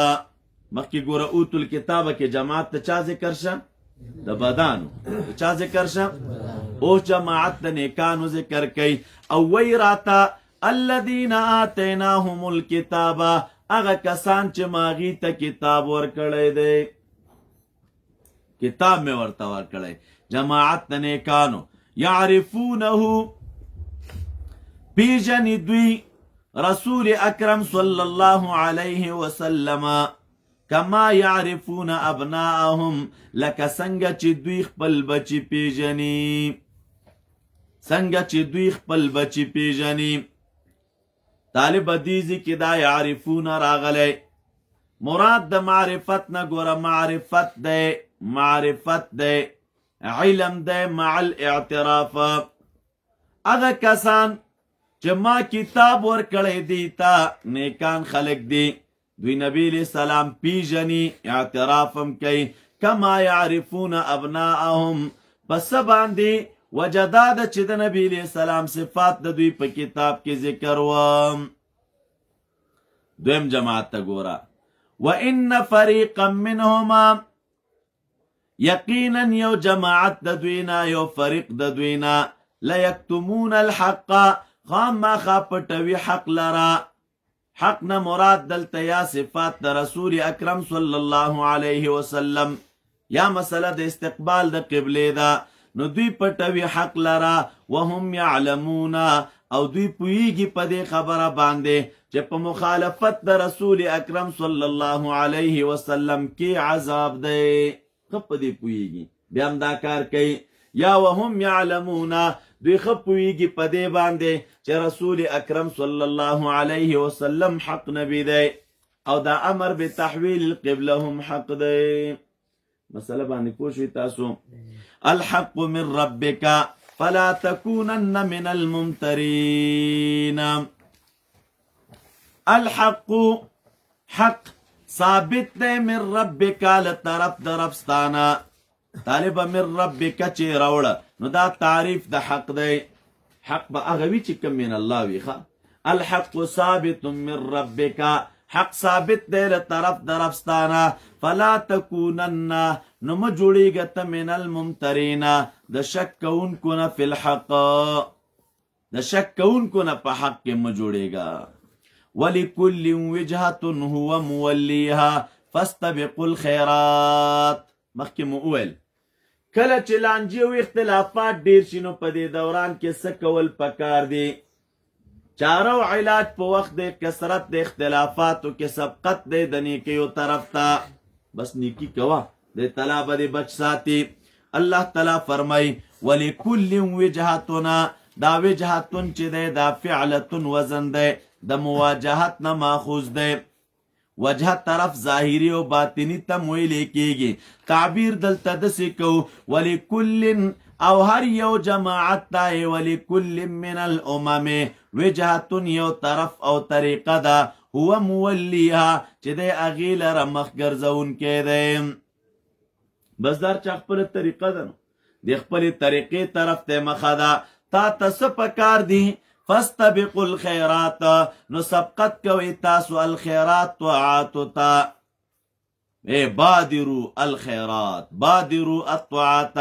مخکې ګوره اوتو الکتاب کې جماعت ته چا ذکر شه؟ د بدانو د چا ذکر شه؟ اوس جماعت د نیکانو ذکر کوي او وی راته الذین آتیناهم الکتاب، هغه کسان چې ماغی ته کتاب ورکړی دی. کتاب مې ورته ورکړی. جماعت د نیکانو، یعرفونه، پیژني دوی رسول اکرم صلی الله علیه وسلم، کما یعرفون ابناءهم، لکه څنګه چې دوی خپل بچی پیژني، څنګه چې دوی خپل بچی پیژني. طالب دیزی کې دا یعرفون راغلی، مراد د معرفت نه ګوره معرفت دی، معرفت دی، علم دی مع الاعتراف. هغه کسان چې ما کتاب ورکړی دی تا، نیکان خلق دی، دوی نبی علیہ السلام پیژني، اعتراف هم کوي. کما یعرفون ابناءهم، پس باندې وجداد چې د نبی علیہ السلام صفات د دوی په کتاب کې ذکر و. دویم جماعت ته ګوره، وان فريقا منهما، یقینا یو جماعت د دوی نه، یو فریق د دوی نه، لیکتمون الحق، خامخا پټوي حق لرا. حق نه مراد دلته یا صفات د رسول اکرم صلی الله علیه وسلم، یا مسله د استقبال د قبله ده، نو دوی پټوي حق لرا. وهم یعلمون، او دوی پوهیږي په دې خبره باندې چې په مخالفت د رسول اکرم صلی الله علیه وسلم کې عذاب دی، ښه په دې پوهیږي، بیا هم دا کار کوي. یا وهم یعلمون، دوی ښه پوهیږي په دې باندې چې رسول اکرم صلی الله علیه وسلم حق نبی دی، او دا امر بتحویل القبله هم حق دی. مسله باندې پوه شئ تاسو. الحق من ربک فلا تكونن من الممترین. الحق، حق ثابت دی من ربک، له طرف د رب ستانه. طالب من ربک چې راوړه، نو دا تعریف د حق دی. حق به هغه وي چې کوم من الله وي. ښه، الحق ثابت من ربک، حق ثابت دی له طرف د رب ستانه. فلا تکونن، نو مه جوړېږه ته من الممترین، د شک کوونکو نه، فی الحق، د شک کوونکو نه په حق کې مه جوړېږه. ولکل وجهة هو مولیها فاستبقوا الخیرات. مخکې مو وویل کله چې لانجې او اختلافات ډېر شي، نو په دې دوران کې څه کول پکار دي؟ چاره او علاج په وخت د کثرت د اختلافاتو کې سبقت دی د نیکیو طرف ته. بس نیکی کوه، د تعالی به دې بچ ساتي. الله تعالی فرمای ولکل وجهتنا، دا وجهتن چې دی دا فعلتن وزن دی، د مواجهت نه ماخوذ دی. وجه طرف ظاهری او باطنی ته ویل کېږي. تعبیر دلته دسې کو، ولکل، او هر یو جماعت ته، ولکل من الامم وجهتن، یو طرف او طریقه ده، هو مولیها، چې دی هغې لره مخ ګرځوونکی دی. بس دار چا خپله طریقه ده، نو د خپلې طریقې طرف ته مخه ده. تا ته څه پکار دي؟ فاستبقوا الخيرات، نو سبقت کوي تاسو الخيرات طاعات ته. اے بادرو الخيرات، بادرو الطاعات،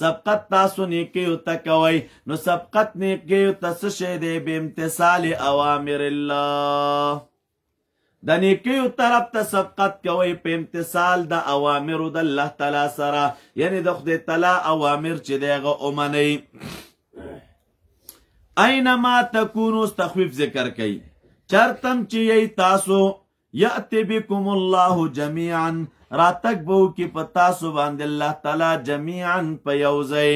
سبقت تاسو نیکیو ته کوي. نو سبقت نیکیو ته څه شی دی؟ بامتثال اوامر الله. د نیکیو طرف ته سبقت کوي په امتثال د اوامرو د الله تعالی سره، یعنی د خدای تعالی اوامر چې دی هغه ومنئ. اینما تکونو، تخویف ذکر کوي، چرتم چې یی تاسو، یأتی بكم الله جميعا، راتک بو کی په تاسو باندې الله تعالی جميعا په یو ځای،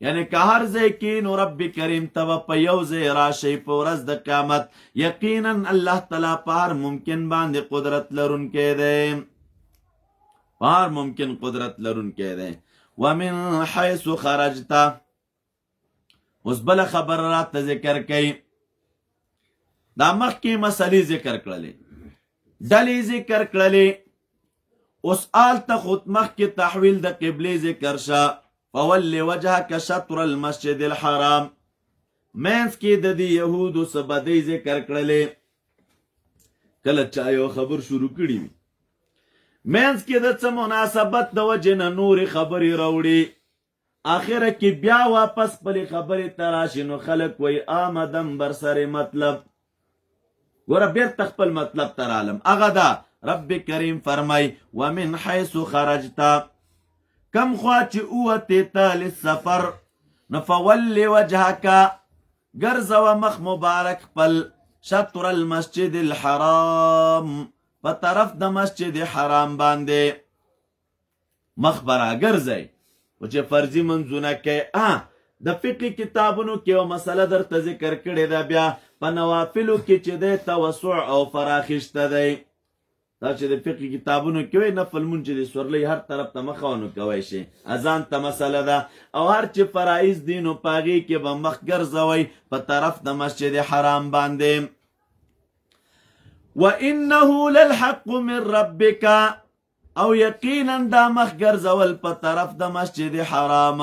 یعنی که هر ځای کې نو رب کریم ته به په یو ځای راشي په ورځ د قیامت. یقینا الله تعالی په هر ممکن باندې قدرت لرونکی دی، په هر ممکن قدرت لرونکی دی. ومن حيث خرجت، اوس بل خبر راته ذکر کړي. دا مخکې مسلې ذکر کړلې، ډلې ذکر کړلې، اوس آلته خود مخکې تحویل د قبلې ذکر شه. فول وجهک شطر المسجد الحرام، مینس کې د دې یهودو څه بدۍ ذکر کړلې. کله چا یو خبر شروع کړي وي، مینس کې د څه مناسبت د وجې نه نورې خبرې راوړي، آخره کې بیا واپس خپلې خبرې ته راشي، نو خلک وایي آمدم بر سر مطلب. ګوره بیرته خپل مطلب ته رالم. هغه دا رب کریم فرمای ومن حیث خرجت، کم خوا چې اوته ته للسفر، نو فول وجهک، ګرځوه مخ مبارک خپل، شطر المسجد الحرام، په طرف د مسجد حرام باندې مخ برا ګرځي. او چې فرضي منځونه کوي، د فقهي کتابونو کې یو مسله درته ذکر کړې ده، بیا په نوافلو کې چې دی توسع او فراخي شته دی. دا چې د فقهي کتابونو کې وي نفل مونځ چې د سورلۍ هر طرف ته مخه ونه کوی شي، اذان ته مسله ده. او هر چې فرایض دي نو په هغې کې به مخ ګرځوئ په طرف د مسجد حرام باندې. وانه للحق من ربک، او یقینا دا مخ ګرځول په طرف د مسجد حرام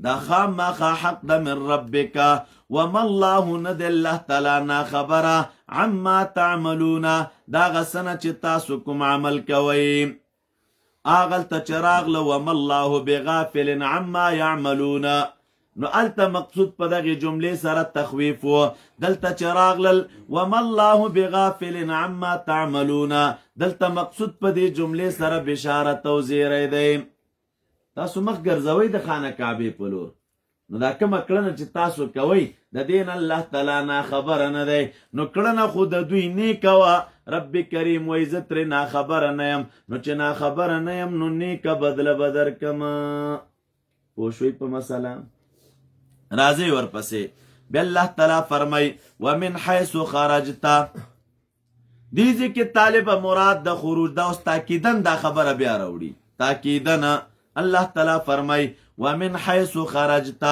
دا خامخا حق د من ربک. وما الله، ند الله تعالی نا خبره، عما تعملون، دا غسنه چې تاسو کوم عمل کوئ. اغلته چې راغله وما الله بغافل عما يعملون، نو الته مقصود په دغه جملې سره تخویف و. دلته چې راغلل وما الله بغافل عما تعملون، دلته مقصود په دې جملې سره بشارت او زیری دی. تاسو مخ ګرځوئ د خانه کعبې په لور، نو دا کومه کړنه چې تاسو کوئ د دې نه الله تعالی نا خبره نه دی. نو کړنه خو د دوی نیکه وه، رب کریم وایي زه ترې ناخبره نه یم، نو چې ناخبره نه یم نو نیکه بدله به درکم. پوه شوئ په مسله؟ راځئ ورپسې. بیا الله تعالی فرمای ومن حیث خرجت، دې ځای کې طالب مراد د خروج دا اوس تاکیدن دا خبره بیا راوړي. تاکیدن الله تعالی فرمای ومن حیث خرجت،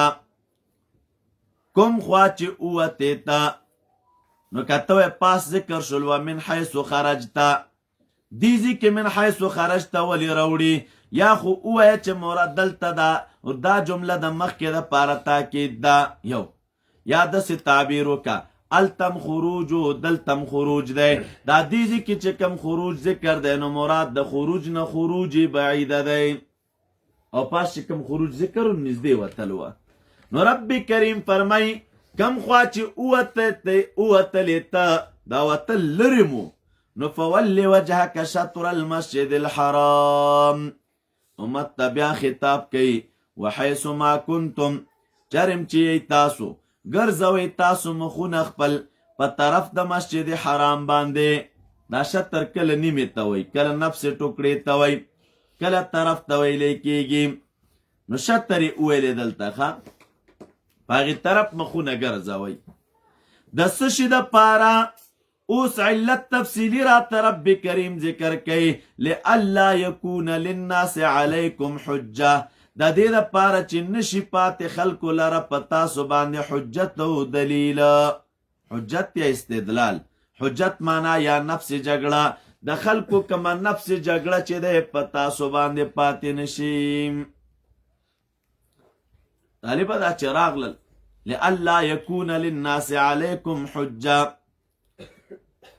کوم خوا چې اوتې تا، نو که ته وایې پاس ذکر شول ومن حیث خرجت، دې ځای کې من حیث خرجت ولې راوړي؟ یا خو ووایه چې مراد دلته دا دا جمله د مخکې دپاره تاکید ده، یو یا داسې تعبیر وکړه التم خروج دلتم خروج دی. دا دې ځای کې چې کم خروج ذکر دی نو مراد د خروج نه خروج بعیده دی، او پاس چې کم خروج ذکر نږدې وتل وه. نو رب کریم فرمای کم خوا چې اوتلې ته، دا وتل لرې مو، نو فول وجهک شطر المسجد الحرام. امت ته بیا خطاب کوي وحیث ما کنتم، چرم چې یئ تاسو ګرځوئ تاسو مخونه خپل په طرف د مسجد حرام باندې. دا شطر کله نیمې ته وایي، کله نفس ټوکړې ته وایي، کله طرف ته ویلی کېږي. نو شطر یې وویلې دلته، ښه په هغې طرف مخونه ګرځوئ. د څه شي دپاره؟ اوس علت تفصیلی را رب کریم ذکر کوي، لئلا یکون للناس علیکم حجه، د دې دپاره چې نشي پاتې خلکو لره په تاسو باندې حجت او دلیل. حجت یا استدلال، حجت معنا یا نفس جګړه، د خلکو کومه نفس جګړه چې ده په تاسو باندې پاتې نشي. طالبه دا چې راغلل لئلا یکون للناس علیکم حجه،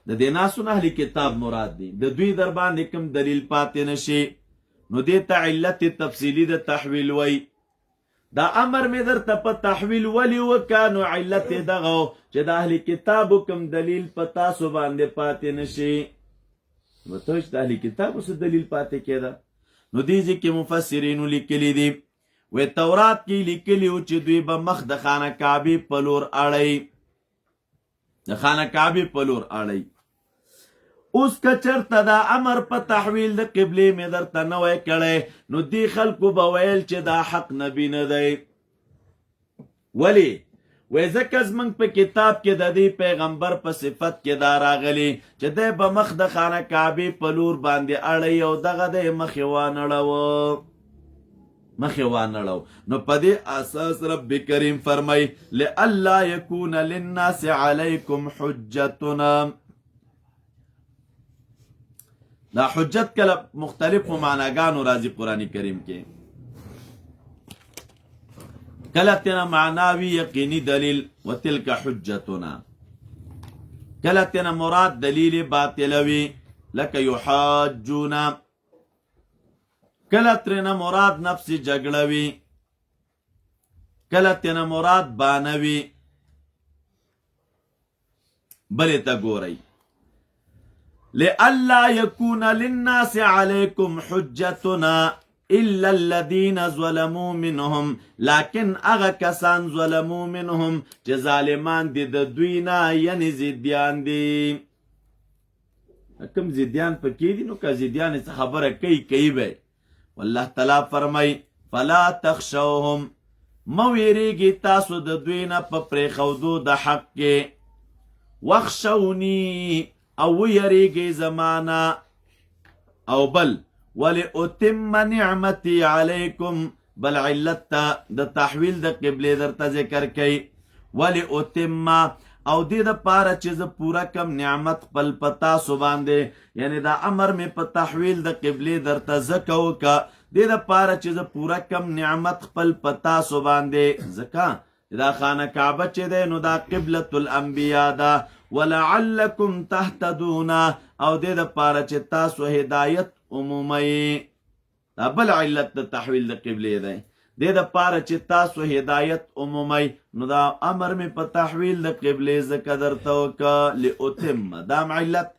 د دې ناسو نه اهل کتاب مراد دي، د دوی در باندې کوم دلیل پاتې نشي. نو دې ته علت تفصیلی د تحویل وای. دا امر مې درته په تحویل ولي وکا، نو علت یې دغه چې د اهل کتابو کوم دلیل په تاسو باندې پاتې نشي. نو ته چې د اهل کتابو څه دلیل پاتې کېده؟ نو دې ځای کې مفسرینو لیکلي دي، وی تورات کې لیکلي و چې دوی به مخ د خانه کعبې په لور اړوي، د خانه کعبې په لور اړوي. اوس که چېرته دا امر په تحویل د قبلې مې درته نه وای کړی، نو دې خلکو به ویل چې دا حق نبي نه دی. ولی؟ وای ځکه زموږ په کتاب کې د دې پیغمبر په صفت کې دا راغلی چې دی به مخ د خانه کعبې په لور باندې اړوي او دغه دی مخ یې وانړوه، مخ یې وانړو. نو په دې اساس رب کریم فرمای لئلا یکون للناس علیکم حجتنا. دا حجت کله مختلفو معناګانو راځي قرآن کریم کې، کله تینا معناوی یقیني دلیل وتلک حجتنا، کله تینا مراد دلیل باطلوي لکه یحاجونا، کله تینا مراد نفس جګړه وي، کله تینا مراد بانوي. بلې ته ګورئ لئلا یکون للناس علیکم حجتنا. الا الذين ظلموا منهم، لكن هغه کسان ظلموا منهم چې ظالمان دي د دوی نه، یعنی زدیان دي. کم زدیان پکې دي، نو که زدیان څه خبره کوي کوي به. والله تعالی فرمای فلا تخشوهم، مه ویریږئ تاسو د دوی نه په پرېښودو د حق کې، واخشوني او ویریږئ زما نه. او بل ولأتم نعمتي علیکم، بل علت ته د تحویل د قبلې درته ذکر کوي. ولأتم، او دې د پاره چې زه پوره کم نعمت خپل په تاسو باندې، یعنی دا امر مې په تحویل د قبلې درته ځکه وکړه، دې د پاره چې زه پوره کم نعمت خپل په تاسو باندې، ځکه دا خانه کعبه چې دی نو دا قبلة الانبیاء ده. ولعلکم تهتدون، او دې د پاره چې تاسو هدایت عمومئ. دا بل علت د تحویل د قبلې دی، دې د پاره چې تاسو هدایت عمومئ. نو دا امر مې په تحویل د قبلې ځکه درته وکړه، لأتم دام علت،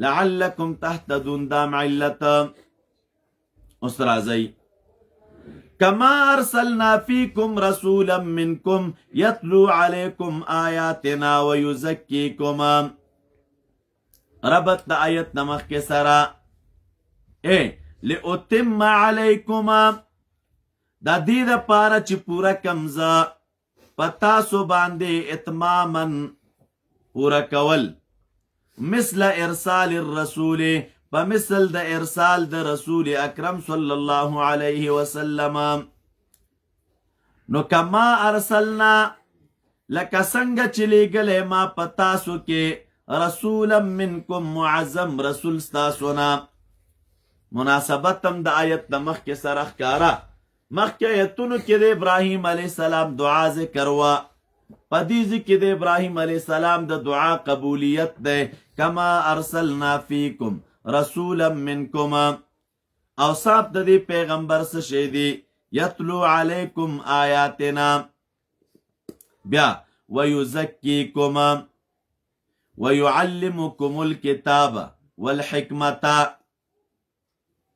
لعلکم تهتدون دام علت. اوس راځئ کما ارسلنا فیکم رسولا منکم یتلو علیکم آیاتنا ویزکیکم. ربط د آیت نمخ کې سره اے لأتم علیکم، دا دې د پاره چې پوره کمزه په تاسو باندې اتماما پوره کول، مثل ارسال الرسول، په مثل د ارسال د رسول اکرم صلی الله علیه وسلم. نو کما ارسلنا، لکه څنګه چې لیږلی ما په تاسو کې رسولا منکم معظم رسول ستاسو نه. مناسبت هم د آیت د مخکې سره ښکاره. مخکې آیتونو کې د ابراهیم علیه السلام دعا ذکر وه، په دې ځای کې د ابراهیم علیه السلام د دعا قبولیت دی، کما ارسلنا فیکم رسولا منکم. اوصاف د دې پیغمبر څه شی دي؟ یتلو علیکم آیاتنا، بیا ویزکیکم ویعلمکم الکتاب والحکمت،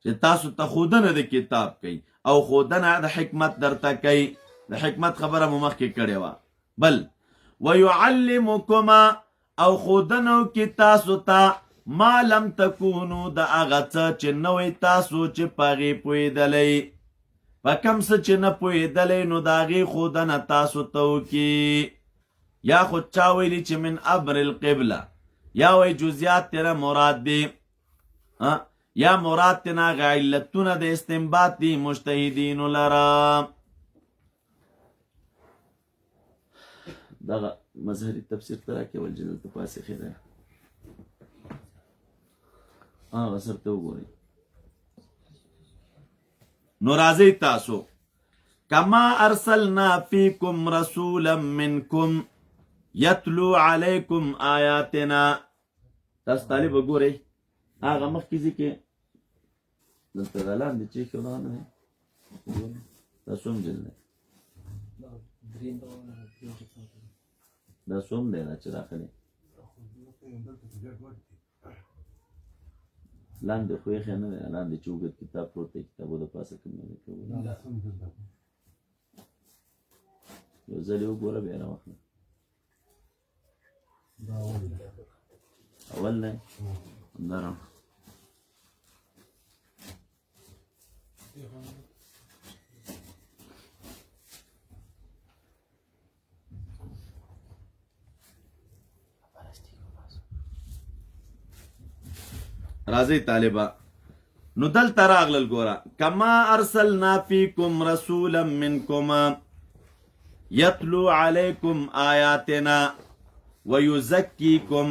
چې تاسو ته ښودنه د کتاب کوي او ښودنه د حکمت درته کوي. د حکمت خبره مو مخکې کړې وه. بل ویعلمکم، او ښودنه کې تاسو ته ما لم تکونو، د هغه څه چې نه وئ تاسو چې په هغې پوهېدلی، په کم څه چې نه پوهېدلی نو د هغې ښودنه تاسو ته وکړي. یا خو چا ویلي چې من امر القبله، یا وایي جزیات ترې مراد دي، یا مراد ترې هغه علتونه د استنباط دي مجتهدینو لره. دغه مظهري تفسیر ته راکې ول چې دلته پاسې ښې دی، هغه سر ته وګورئ. نو راځئ تاسو کما ارسلنا فیکم رسولا منکم یتلو علیکم آیاتنا. تاسو طالب وګورئ هغه مخکې ځي کې دلته دا لاندې چې ښه نه دی، دا څوم جلد دی؟ دا څوم دی دا چې راخلې لاندې خو یې ښه نه دی، لاندې چې اوږد کتاب پروت دی، کتابو د پاسه کوم نه دی کولی. یو ځل یې وګوره بیا راواخله. اول دی همدا راوړه. راځئ طالبه. نو دلته راغلل ګوره کما ارسلنا فیکم رسولا منکم یتلو علیکم آیاتنا ویزکیکم.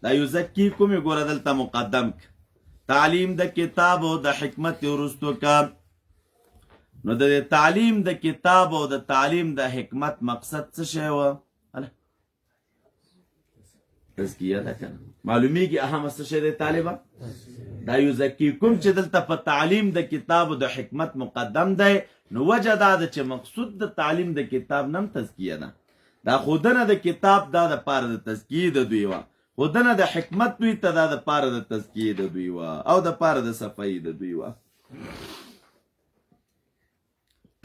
دا یزکیکم یې ګوره دلته مقدم ک، تعلیم د کتاب او د حکمت وروستو کا. نو د تعلیم د کتاب او د تعلیم د حکمت مقصد څه شی وه؟ تزکیه ده که نه؟ معلومیږي اهم څه شی دی طالبه؟ دا یزکیکم چې دلته په تعلیم د کتاب او د حکمت مقدم دی، نو وجه دا ده چې مقصود د تعلیم د کتاب نم تزکیه ده. دا ښودنه د کتاب دا د پاره د تزکیې د دوی وه، ښودنه د حکمت دوی ته دا د پاره د تزکیې د دوی وه او د پاره د صفایي د دوی وه.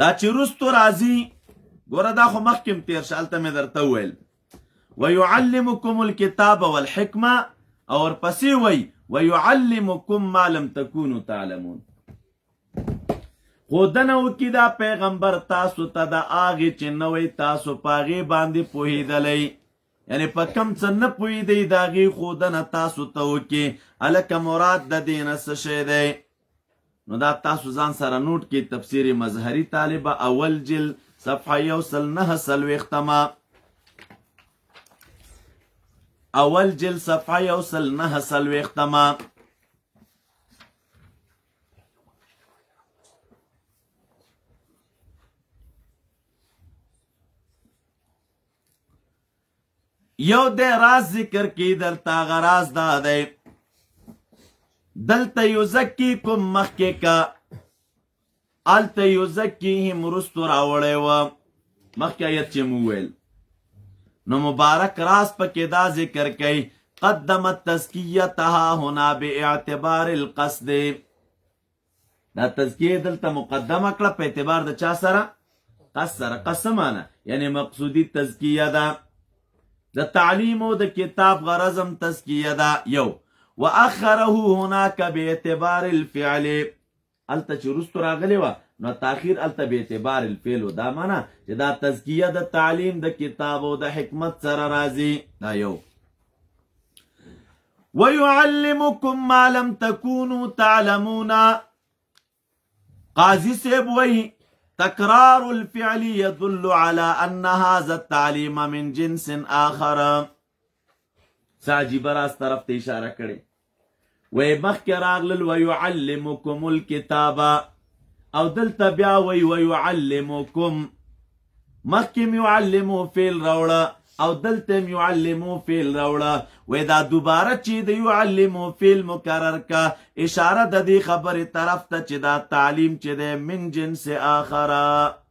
دا چې رستو راځي، ګوره دا خو مخکې هم تېر شه، هلته مې درته وویل ويعلمکم الکتاب والحکمه، او ورپسې وایي ويعلمکم ما لم تکونو تعلمون. ښودنه وکړي دا پیغمبر تاسو ته د هغې چې نه وئ تاسو په هغې باندې پوهېدلی، یعنی په کم څه نه پوهېدئ د هغې ښودنه تاسو ته وکړي. هلکه مراد د دې نه څه شی دی؟ نو دا تاسو ځان سره نوټ کې، تفسیر مظهری طالبه اول جلد صفحه 149، اول جلد صفحه 149. یو د راز ذکر کی دلته، غراز دا دی دلته یزکیکم مخکې کا، الته یزکیهم رستو راوړی و مخکې آیت چې مو ویل. نو مبارک راز پکې دا ذکر کئ، قدمت تزکیتها هنا باعتبار القصد. دا تزکیه دلته مقدمه کړه په اعتبار د چا سره؟ قصد سره. قصد معنی یعنی مقصودی تزکیه ده، د تعلیم او د کتاب غرضم تزکیه ده. یو واخره هناک باعتبار الفعل، الته چې وروسته راغلی وه نو تاخیر الته باعتبار الفعل، دا معنی چې دا تزکیه د تعلیم د کتاب او د حکمت سره راځي. دا یو. ويعلمكم ما لم تكونوا تعلمون. قاضي صاحب وی تکرار الفعل يدل على ان هذا التعليم من جنس آخر. څه عجیبه راز طرف ته اشاره کړې. وی مخکې راغلل ويعلمكم الكتاب، او دلته بیا وی ويعلمكم، مخکې م يعلمو فعل راوړه او دلته م يعلمو فعل راوړه. وی دا دوباره چې د يعلمو فعل مکرر کا، اشاره د دې خبرې طرف ته چې دا تعلیم چې دی من جنس آخره.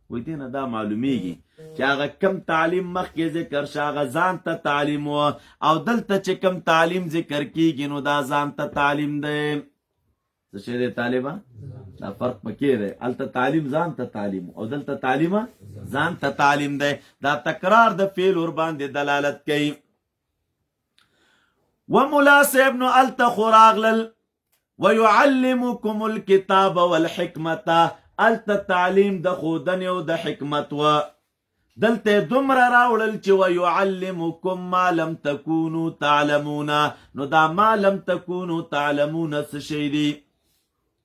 وی دې نه دا معلومیږي چې هغه کم تعلیم مخکې ذکر شه هغه ځان ته تعلیم و، او دلته چې کم تعلیم ذکر کیږي نو دا ځان ته تعلیم دی. څه شی دی طالبه؟ دا فرق پکې دی. هلته تعلیم ځان ته تعلیم او دلته تعلیم ځان ته تعلیم دی. دا تکرار د فعل ور باندې دلالت کوي. و مولا صاحب نو هلته خو راغلل ويعلمكم الكتاب والحکمة، هلته تعلیم د ښودنې او د حکمت و. دلته دومره راوړل چې ويعلمكم ما لم تكونوا تعلمون. نو دا ما لم تكونوا تعلمون څه شی دی؟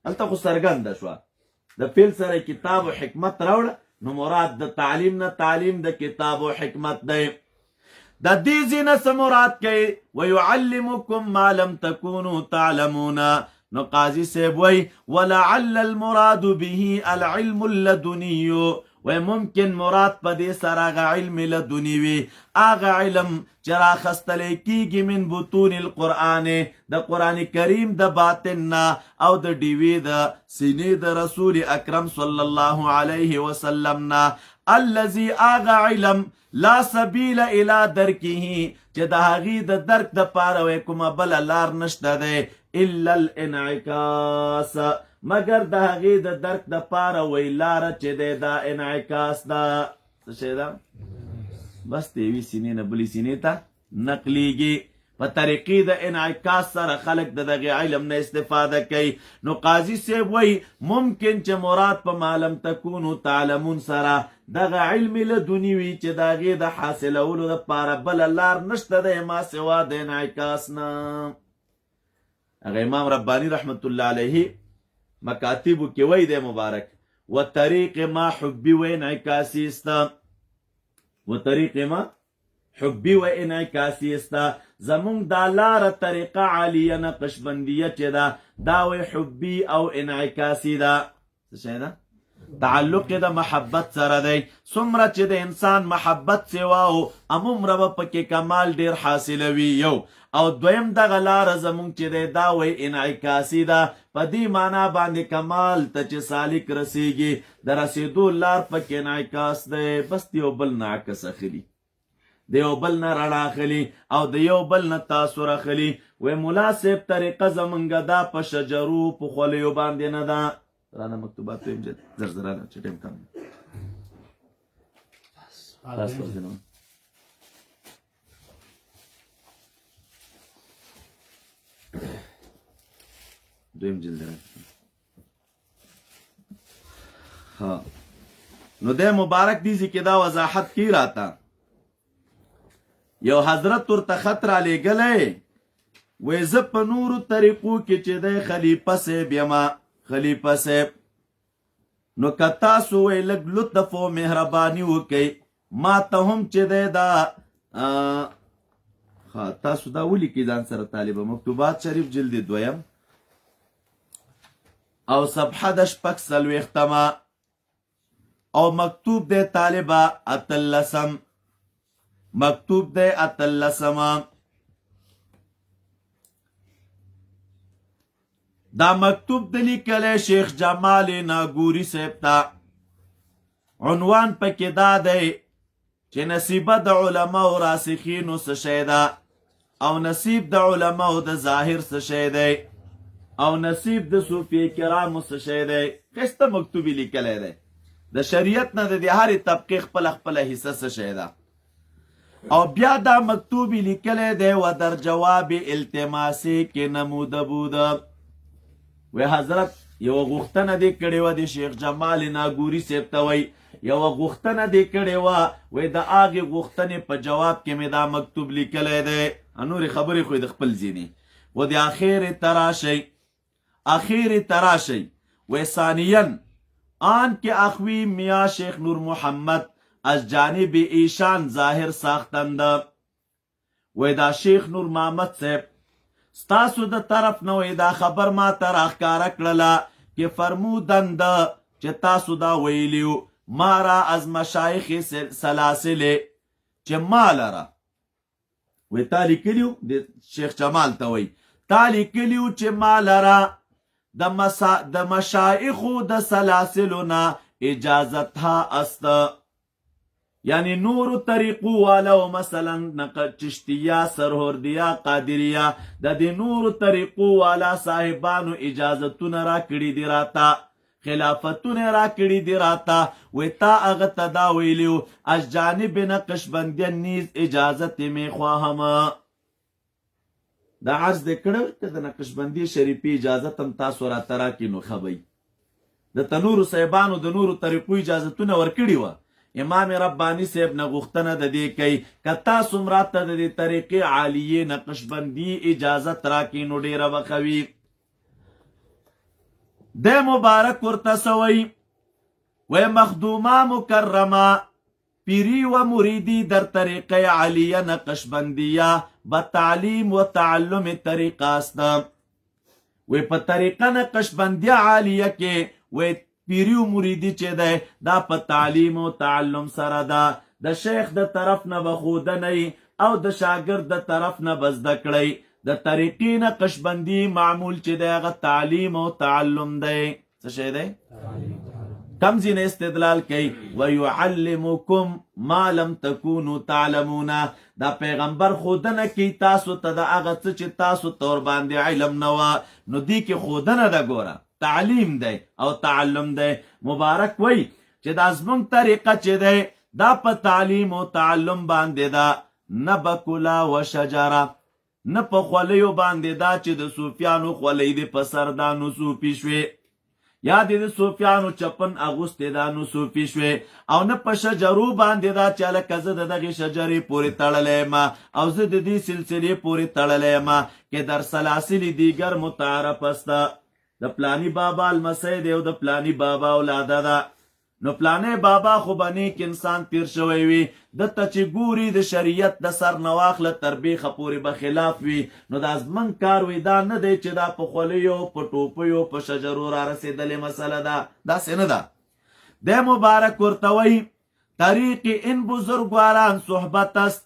هلته خو څرګنده شوه د فعل سره کتاب او حکمت راوړه، نو مراد د تعلیم نه تعلیم د کتاب او حکمت دی. د دې ځای نه څه مراد کوي؟ ويعلمكم ما لم تكونوا تعلمون. نو قاضي صاحب وایي ولعل المراد به العلم اللدني، وای ممکن مراد په دې سره هغه علم لدني وي، هغه علم چې راخستلی کیږي من بطون القرآن، د قرآن کریم د باطن نه او د ډیوې د سینې د رسول اکرم صلی الله علیه وسلم نه، الذي هغه علم لا سبیل الی درکه، چې د هغې د درک دپاره وای کومه بله لار نشته دی، الا الانعکاس، مګر د هغې د درک دپاره وای لاره چې دی دا انعکاس ده. څه شی ده؟ بس د یوې سینې نه بلې سینې ته نقلیږي. په طریقې د انعکاس سره خلک د دغې علم نه استفاده کوي. نو قاضي صاحب وایي ممکن چې مراد په ما لم تکونو تعلمون سره دغه علم لدني وي چې د هغې د حاصلولو دپاره بله لار نشته دی ما سوا د انعکاس نه. هغه امام رباني رحمت الله علیه مکاتبو کې وایي دی مبارک وطریق ما حبي و انعکاسي است، وطریق ما حبي و انعکاسي است، زمونږ دا لاره طریقه عالیه نقشبندیه چې ده دا وی حبي او انعکاسي ده. څه شی ده؟ تعلق د محبت سره دی. څومره چې د انسان محبت سوا و همومره به پکې کمال ډېر حاصلوي. یو او دویم دغه لاره زمونږ چې دی دا وی انعکاسي ده، په دې معنا باندې کمال ته چې سالک رسیږي د رسېدو لار پکې انعکاس دی. بس د یو بل نه عکس اخلي، د یو بل نه رڼا اخلي او د یو بل نه تاثر اخلي. وی مولا صاحب طریقه زمونږ دا په شجرو په خولیو باندې نه ده. رانه مکتوبات ویم چې زر زر رانه چې ټایم کم دی. تاسو دویم جلد ها نو د مبارک دی ځکه دا وضاحت کی راته یو حضرت ورته خط را لېږلی وې زه په نورو طریقو کې چې دی خلیفه صاحب یم، خلیفه صاحب، نو که تاسو وی لږ لطف او مهرباني وکئ ما ته هم چې دی دا تاسو دا ولیکئ ځان سره طالبه، مکتوبات شریف جلد دویم او صفحه د 46مه او مکتوب دی طالبه 18، مکتوب دی 18مه. دا مکتوب د لیکلی شیخ جمال ناګوري صاحب ته، عنوان پکې دا دی چې نصیبه د علماو راسخینو څه شی ده او نصیب د علماو د ظاهر څه شی دی او نصیب د صوفي کرامو څه شی دی. ښایسته مکتوب یې لیکلی دی، د شریعت نه د دې هرې طبقې خپله خپله حصه څه شی ده. او بیا دا مکتوب یې لیکلی دی و در جواب التماسې کې نموده بوده. وی حضرت یوه غوښتنه دې کړې وه د شیخ جمال ناګوري صاحب ته، وایي یوه غوښتنه دې کړې وه، وایي د هغې غوښتنې په جواب کې مې دا مکتوب لیکلی دی. نورې خبرې خو یې د خپل ځینې خو د اخرې ته راشئ، اخرې ته راشئ. وایي ثانیا آن کې اخوی میا شیخ نور محمد از جانب ایشان ظاهر ساختند. وایي دا شیخ نور محمد صاحب ستاسو د طرف نه وایي دا خبر ما ته راښکاره کړله کې فرمودند چې تاسو دا ویلیو ما را از مشایخ سلاسلې چې ما لره وایي تا لیکلیو د شیخ جمال ته، وایي تا لیکلیو چې ما لره د مشایخو د سلاسلو نه اجازت ها است، یعنی نورو طریقو والو مثلا چشتیه، سرهوردیه، قادریه، د دې نورو طریقو والا صاحبانو اجازتونه را کړي دي راته، خلافتونه را کړي دي راته. وی تا هغه ته دا ویلیو از جانب نقشبندیه نیز اجازت می خواهم. دا عرض دې کړو که د نقشبندی شریفي اجازت هم تاسو راته راکړي نو ښه به وي. د تنورو صاحبانو د نورو طریقو اجازتونه ورکړي وه. امام ربانی صاحب نه غوښتنه د دې کوي که تاسو هم راته د دې طریقې عالیې نقشبندي اجازت راکړي نو ډېره به ښه وي. دی مبارک ورته څه وایي؟ وایي مخدومه مکرمه پیری و مریدی در طریقه عالیه نقشبندیه به تعلیم و تعلم طریقه است. وایي په طریقه نقشبندیه عالیه کې وایي پیری و مریدی چې دی دا په تعلیم او تعلم سره ده، د شیخ د طرف نه به ښودنه او د شاګرد د طرف نه به زده کړئ. د طریقې نقشبندي معمول چې دی هغه تعلیم او تعلم دی. څه شی دی؟ کم ځینې استدلال کوي ویعلمکم ما لم تکونو تعلمون. دا پیغمبر ښودنه کوي تاسو ته د هغه څه چې تاسو ته ورباندې علم نه وه، نو دې کې ښودنه ده، ګوره تعلیم دی او تعلم دی. مبارک وایي چې دا زموږ طریقه چې دی دا په تعلیم او تعلم باندې ده، نه بکلا و شجره، نه په خولیو باندې دا چې د صوفیانو خولۍ دې په سر دا نو صوفي شوې، یا دې د صوفیانو چپن اغوستې دا نو صوفي شوې، او نه په شجرو باندې دا چې هلکه زه د دغې شجرې پورې تړلی یم او زه د دې سلسلې پورې تړلی یم کې در سلاسل دیګر متعارف است. د پلانی بابا لمسی دی او د پلانی بابا اولاده ده، نو پلانی بابا خو به نیک انسان تیر شوی وي، ده ته چې ګوري د شریعت د سر نه واخله تر بیخه پورې به خلاف وي. نو دا زموږ کار وي دا نه دی چې دا په خولیو په ټوپیو په شجرو را رسېدلې مسله ده، داسې نه ده. دی مبارک ورته وایي طریق ان بزرګواران صحبت است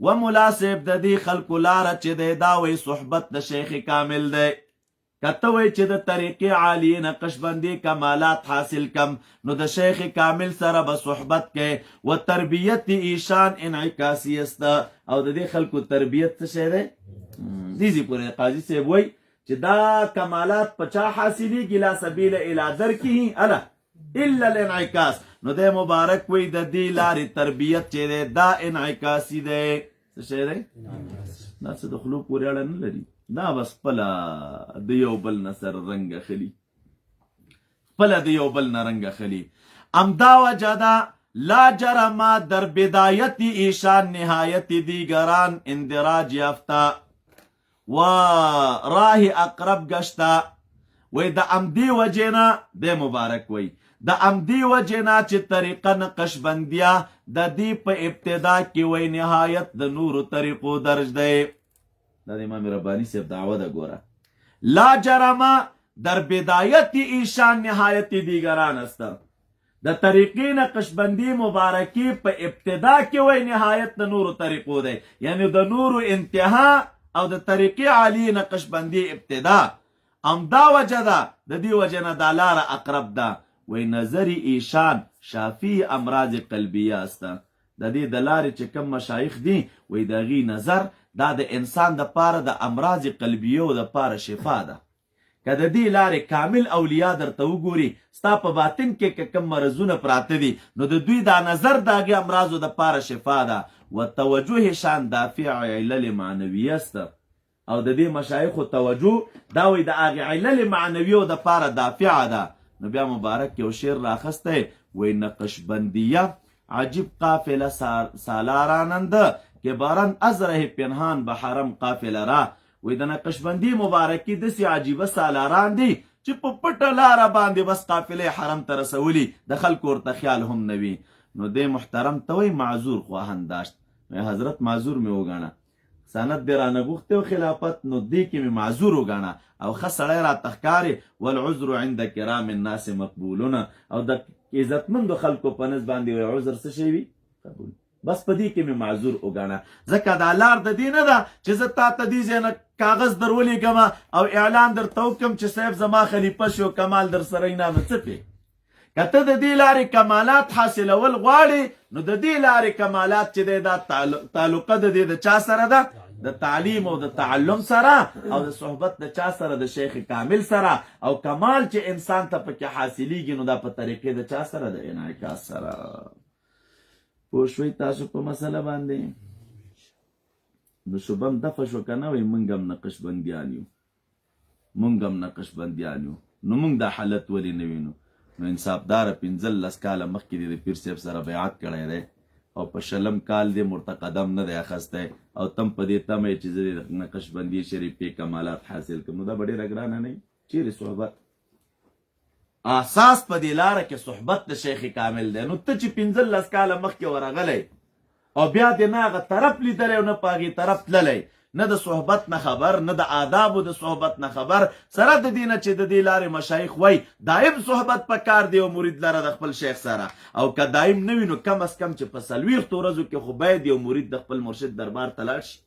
و ملا صاحب د دې خلکو لاره چې دی دا وایي صحبت د شیخ کامل دی. که ته وایي چې د طریقې عالیې نقشبندي کمالات حاصل کم نو د شیخ کامل سره به صحبت کوې. و تربیت ایشان انعکاسي است. او د دې خلکو تربیت څه شی دی؟ دې ځای پورې قاضي صاحب وایي چې دا کمالات په چا حاصلېږي؟ لا سبیل الی درکه الا الانعکاس. نو د مبارک وی د دې لارې تربیت چې دی دا انعکاسي دی. څه شی دی؟ دا څه د خلو پورې اړه نه لري، دا بس خپله د یو بل نه سره رنګ اخلي، خپله د یو بل نه رنګ اخلي. امدا وجه ده لا جرم در بدایت ایشان نهایت دیگران اندراج یافته و راه اقرب گشته. وای د امدی وجه نه د مبارک وای د امدی وجه نه چې طریقه نقشبندیه د دې په ابتدا کې وای نهایت د نورو طریقو درج دی. دا د امام ربانی صاحب دعوه ده. ګوره لا جرم در بدایت ایشان نهایت دیگران است. د طریقې نقشبندی مبارکی په ابتدا کې وای نهایت د نورو طریقو دی، یعنی د نورو انتها او د طریقې عالی نقشبندی ابتدا. امدا وجه ده د دې وجه نه دا لاره اقرب ده. وای نظر ایشان شافی امراض قلبیه است. د دې د لارې چې کم مشایخ دي وای د هغې نظر دا د انسان د پاره د امراض قلبیو د پاره شفا ده. که د دې لارې کامل اولیاء درته وګوري ستا په باطن کې که کم مرضونه پراته دي نو د دوی دا نظر د هغې امراضو د پاره شفا ده. وتوجه شان دافع علل معنویه است. او د دې مشایخو توجه دا وایي د هغې علل معنویو د پاره دافعه ده. نو بیا مبارک یو شعر راخستی وایي نقشبندیه عجیب قافله سالارانند که بارند از ره پنهان به حرم قافله را. وایي د نقشبندی مبارکی داسې عجیبه سالاران دي چې په پټه لاره باندې بس قافلې حرم ته رسولي، د خلکو ورته خیال هم نه وي. نو دې محترم ته وایي معذور خواهند داشت. وایي حضرت معذور مې وګڼه، سند دې رانه غوښتی او خلافت، نو دې کې مې معذور وګڼه او ښه سړی راته ښکارې. والعذر عند کرام الناس مقبولون. او د عزتمندو خلکو په نزد باندې وایي عذر څه شی وي؟ قبول. بس په دې کې مې معذور وګڼه، ځکه دا لار د دې نه ده چې زه تا ته دې ځای نه کاغذ در ولیږم او اعلان درته وکړم چې صاحب زما خلیفه شو کمال در سره نه، نو څه پې؟ که ته د دې لارې کمالات حاصلول غواړې نو د دې لارې کمالات چې دی دا تعلقه د دې د چا سره ده؟ د تعلیم او د تعلم سره او د صحبت د چا سره؟ د شیخ کامل سره. او کمال چې انسان ته پکې حاصلیږي نو دا په طریقې د چا سره؟ د انعکاس سره. پوه شوئ تاسو په مسله باندې؟ نو شبم دفع شو که نه؟ وایي موږ هم نقشبندیان یو، موږ هم نقشبندیان یو، نو موږ دا حالت ولې نه وینو؟ نو انصافداره 15 کاله مخکې دې د پیر صاحب سره بیعت کړی دی او په 20 کال دې مرته قدم نه دی اخیستی او تم په دې تمه یې چې زه دې د نقشبندي شریفې کمالات حاصل کړم، نو دا به ډېره ګرانه نه وي؟ چیرې صحبت؟ اساس په دې لاره کې صحبت د شیخ کامل دی. نو ته چې 15 کاله مخکې ورغلی او بیا دې نه هغه طرف لیدلی او نه په هغې طرف تللی، نه د صحبت نه خبر، نه د آدابو د صحبت نه خبر، سره د دې نه چې د دې لارې مشایخ وایي دایم صحبت په کار دی او مرید لره د خپل شیخ سره، او که دایم نه وي نو کم از کم چې په 40 ورځو کې خو باید یو مرید د خپل مرشد دربار ته لاړ شي.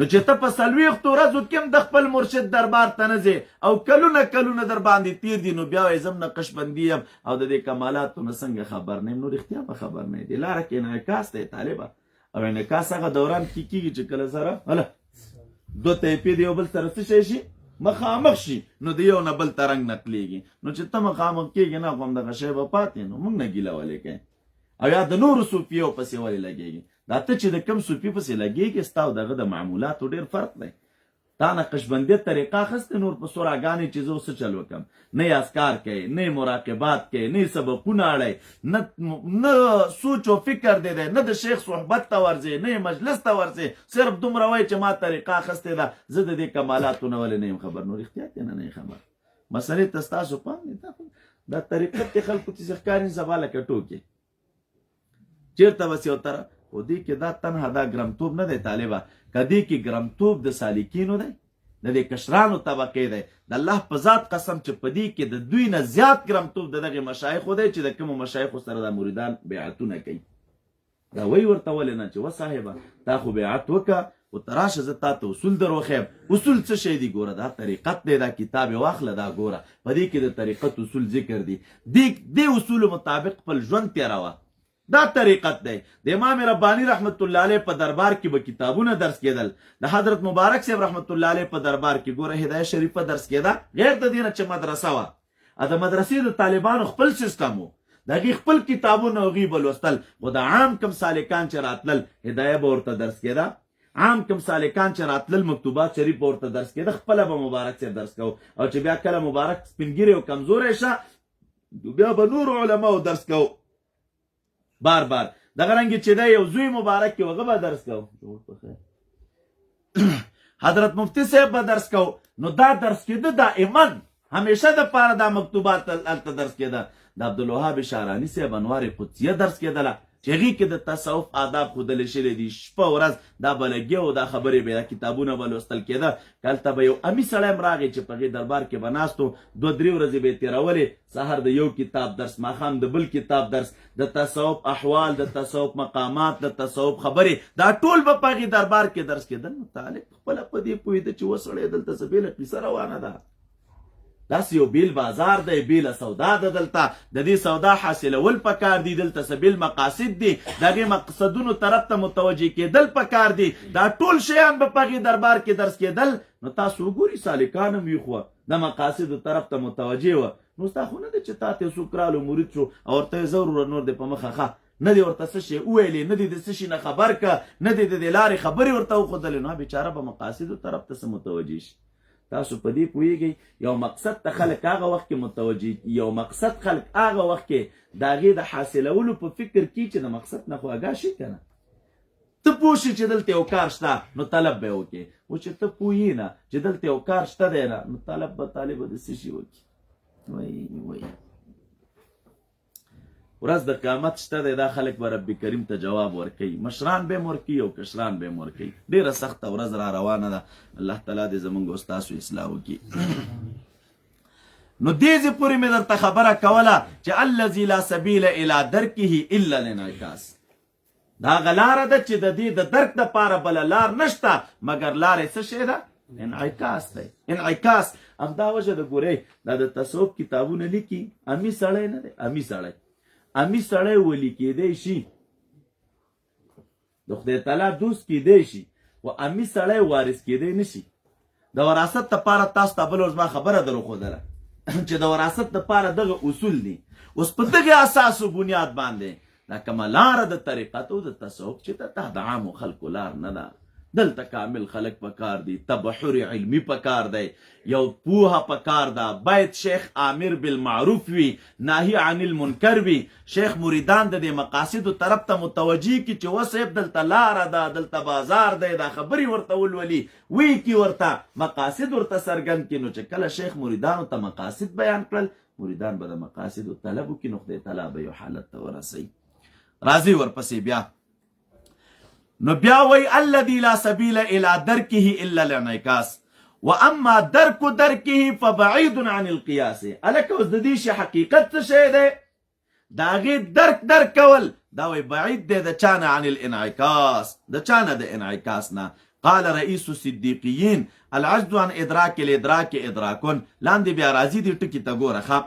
نو چې ته په 40 ورځو کې هم د خپل مرشد دربار ته نه ځې او کلونه کلونه در باندې تیر دي، نو بیا وایې زه هم نقشبندي یم او د دې کمالاتو نه څنګه خبر نه یم؟ نو رښتیا به خبر نه یې. دې لاره کې انعکاس دی طالبه، او انعکاس هغه دوران کې کېږي چې کله سره هله دوه طیفې د یو بل سره څه شی شي؟ مخامخ شي، نو د یو نه بل ته رنګ نقلېږي. نو چې ته مخامخ کېږي نه، خو همدغه شی به پاتې، نو موږ نه ګیله ولې کوې؟ او یا د نورو صوفیو پسې ولې لګېږي؟ دا ته چې د کم صوفي پسې لګېږي ستا او د هغه د معمولاتو ډېر فرق دی. تا نقشبندي طریقه اخیستې، نور په سوراګانې چې زه اوس څه چل وکړم، نه یې اذکار کوې، نه یې مراقبات کوې، نه یې سبقونه اړی، نه سوچ او فکر دی دی، نه د شیخ صحبت ته ورځې، نه یې مجلس ته ورځې، صرف دومره وایي چې ما طریقه اخیستې ده، زه د دې کمالاتو نه ولې نه یم خبر؟ نو رښتیا ته نه یم خبر. مسئلې ته ستاسو پام دی. دا طریقت کې خلکو چې ښکاري سبا لکه ټوکې چېرته بس یو تر خو دې کې دا تنها دا ګرمتوب نه دی طالبه، که دې کې ګرمتوب د سالکینو دی، د دې کشرانو طبقې دی، د الله په ذات قسم چې په دې کې د دوی نه زیات ګرمتوب د دغې مشایخو دی چې د کومو مشایخو سره دا مریدان بیعتونه کوي. دا وایي ورته ولې نه چې وه صاحبه تا خو بیعت وکړه خو ته راشه زه تا ته اصول در وښیم. اصول څه شی دي؟ ګوره دا طریقت دی، دا کتاب یې واخله، دا ګوره په دې کې د طریقت اصول ذکر دي، دې اصولو مطابق خپل ژوند تېروه، دا طریقت دی. د امام ربانی رحمت الله علیه په دربار کې به کتابونه درس کېدل، د حضرت مبارک صاحب رحمت الله علیه په دربار کې ګوره هدایه شریفه درس کېده، غیر د دې نه چې مدرسه وه. د مدرسې د طالبانو خپل سیستم و، د د هغې خپل کتابونه هغوی به لوستل. خو د عام کم سالکان چې راتلل، هدایه به ورته درس کېده. عام کم سالکان چې راتلل، مکتوبات شریف به ورته درس کېده، خپله به مبارک صاحب درس کو. او چې بیا کله مبارک سپین ږیری او کمزوری شه، بیا به نور علماو درس کو بار بار. دغه رنګ چې دی یو زوی مبارک کې هغه به درس کو، حضرت مفتی صاحب به درس کو. نو دا درس کېده دائما، همیشه د پاره دا مکتوبات هلته درس کېده. د عبدالوهاب شارانی صاحب انوار قدسیه درس کېدله چې هغې کې د تصوف آداب ښودل شوي دي. شپه ورځ دا به لګیا و، دا خبرې به، دا کتابونه به لوستل کېده. هلته به یو امي سړی هم راغی چې په هغې دربار کې به ناست و، دوه درې ورځې به یې تېرولې. سهار د یو کتاب درس، ماښام د بل کتاب درس، د تصوف احوال، د تصوف مقامات، د تصوف خبرې، دا ټول به په هغې دربار کې درس کېدل. نو طالب خپله په دې پوهېده چې وسړی دلته څه بېله قصه روانه ده، داسې یو بیل بازار دی، بیله سودا ده، دلته د دې سودا حاصلول پکار دي، دلته څه بیل مقاصد دي، د هغې مقصدونو طرف ته متوجه کېدل پکار دي. دا ټول شیان به په هغې دربار کې درس کېدل. نو تاسو وګورئ، سالکان هم وي خو د مقاصدو طرف ته متوجه وه. نو ستا خو نه دی چې تا ته څوک رالو مرید شو او ورته یې زه وروره نور دې په مخه ښه، نه دی ورته څه شی وویلې، نه دی د څه شي نه خبر که، نه دی د دې لارې خبرې ورته وښودلې، نو بیچاره به مقاصدو طرف ته څه متوجه شي؟ تاسو په دې پوهیږئ، یو مقصد ته خلک هغه وخت کې متوجه، یو مقصد خلک هغه وخت کې د هغې د حاصلولو په فکر کې چې د مقصد نه خو آګاه شي که نه. ته پوه شي چې دلته یو کار شته نو طلب به یې وکړې، خو چې ته پوه یې نه چې دلته یو کار شته دی نه، نو طلب به طالب د څه شي وکړي؟ وایي وایي ورځ د قیامت شته دی، دا خلک به رب کریم ته جواب ورکوي، مشران به هم ورکوي او کشران به هم ورکوي. ډېره سخته ورځ را روانه ده. الله تعالی دې زمونږ او ستاسو اصلاح وکړي. نو دې ځای پورې مې درته خبره کوله چې الذي لا سبیل الی درکه الا الانعکاس، دا هغه لاره ده چې د دې د درک دپاره بله لار نشته، مګر لار یې څه شی ده؟ انعکاس دی، انعکاس. همدا وجه ده ګورئ دا د تصوف کتابونه لیکي، امي سړی نه دی، امي سړی، امي سړی ولي کېدی شي، د خدای تعالی دوست کېدی شي، خو امي سړی وارث کېدی نه شي. د وراثت دپاره تاسو ته بله ورځ ما خبره در وښودله چې د وراثت دپاره دغه اصول دي. اوس په دغه اساس او بنیاد باندې دا کومه لاره د طریقت او د تصوف چې ده، دا د عامو خلکو لار نه ده. دلته کامل خلک پکار دي، تبحر علمی پکار دی، یو پوهه پکار ده، باید شیخ آمر بالمعروف وي، ناهی عن المنکر وي، شیخ مریدان د دې مقاصدو طرف ته متوجه کی چې وصیب دلته لاره ده، دلته بازار دی، دا خبرې ورته ولولي، وی کی ورته مقاصد ورته څرګند کړي. نو چې کله شیخ مریدانو ته مقاصد بیان کړل، مریدان به د مقاصدو طلب وکړي، نو خدای تعالی به یو حالت ته ورسوي. راځي ورپسې بیا. نو بیا وای الذي لا سبيل الى درکه الا الانعکاس واما درک درکه فبعيد عن القياس. الکه اوس د دې شي حقیقت څه شی دی؟ د هغې درک درک کول دا وای بعید دی د چا نه؟ عن الانعکاس، د چا نه؟ د انعکاس نه. قال رئیس الصدیقیین العجز عن ادراک الادراک ادراکون. لاندې بیا راځي دې ټکي ته ګوره. ښه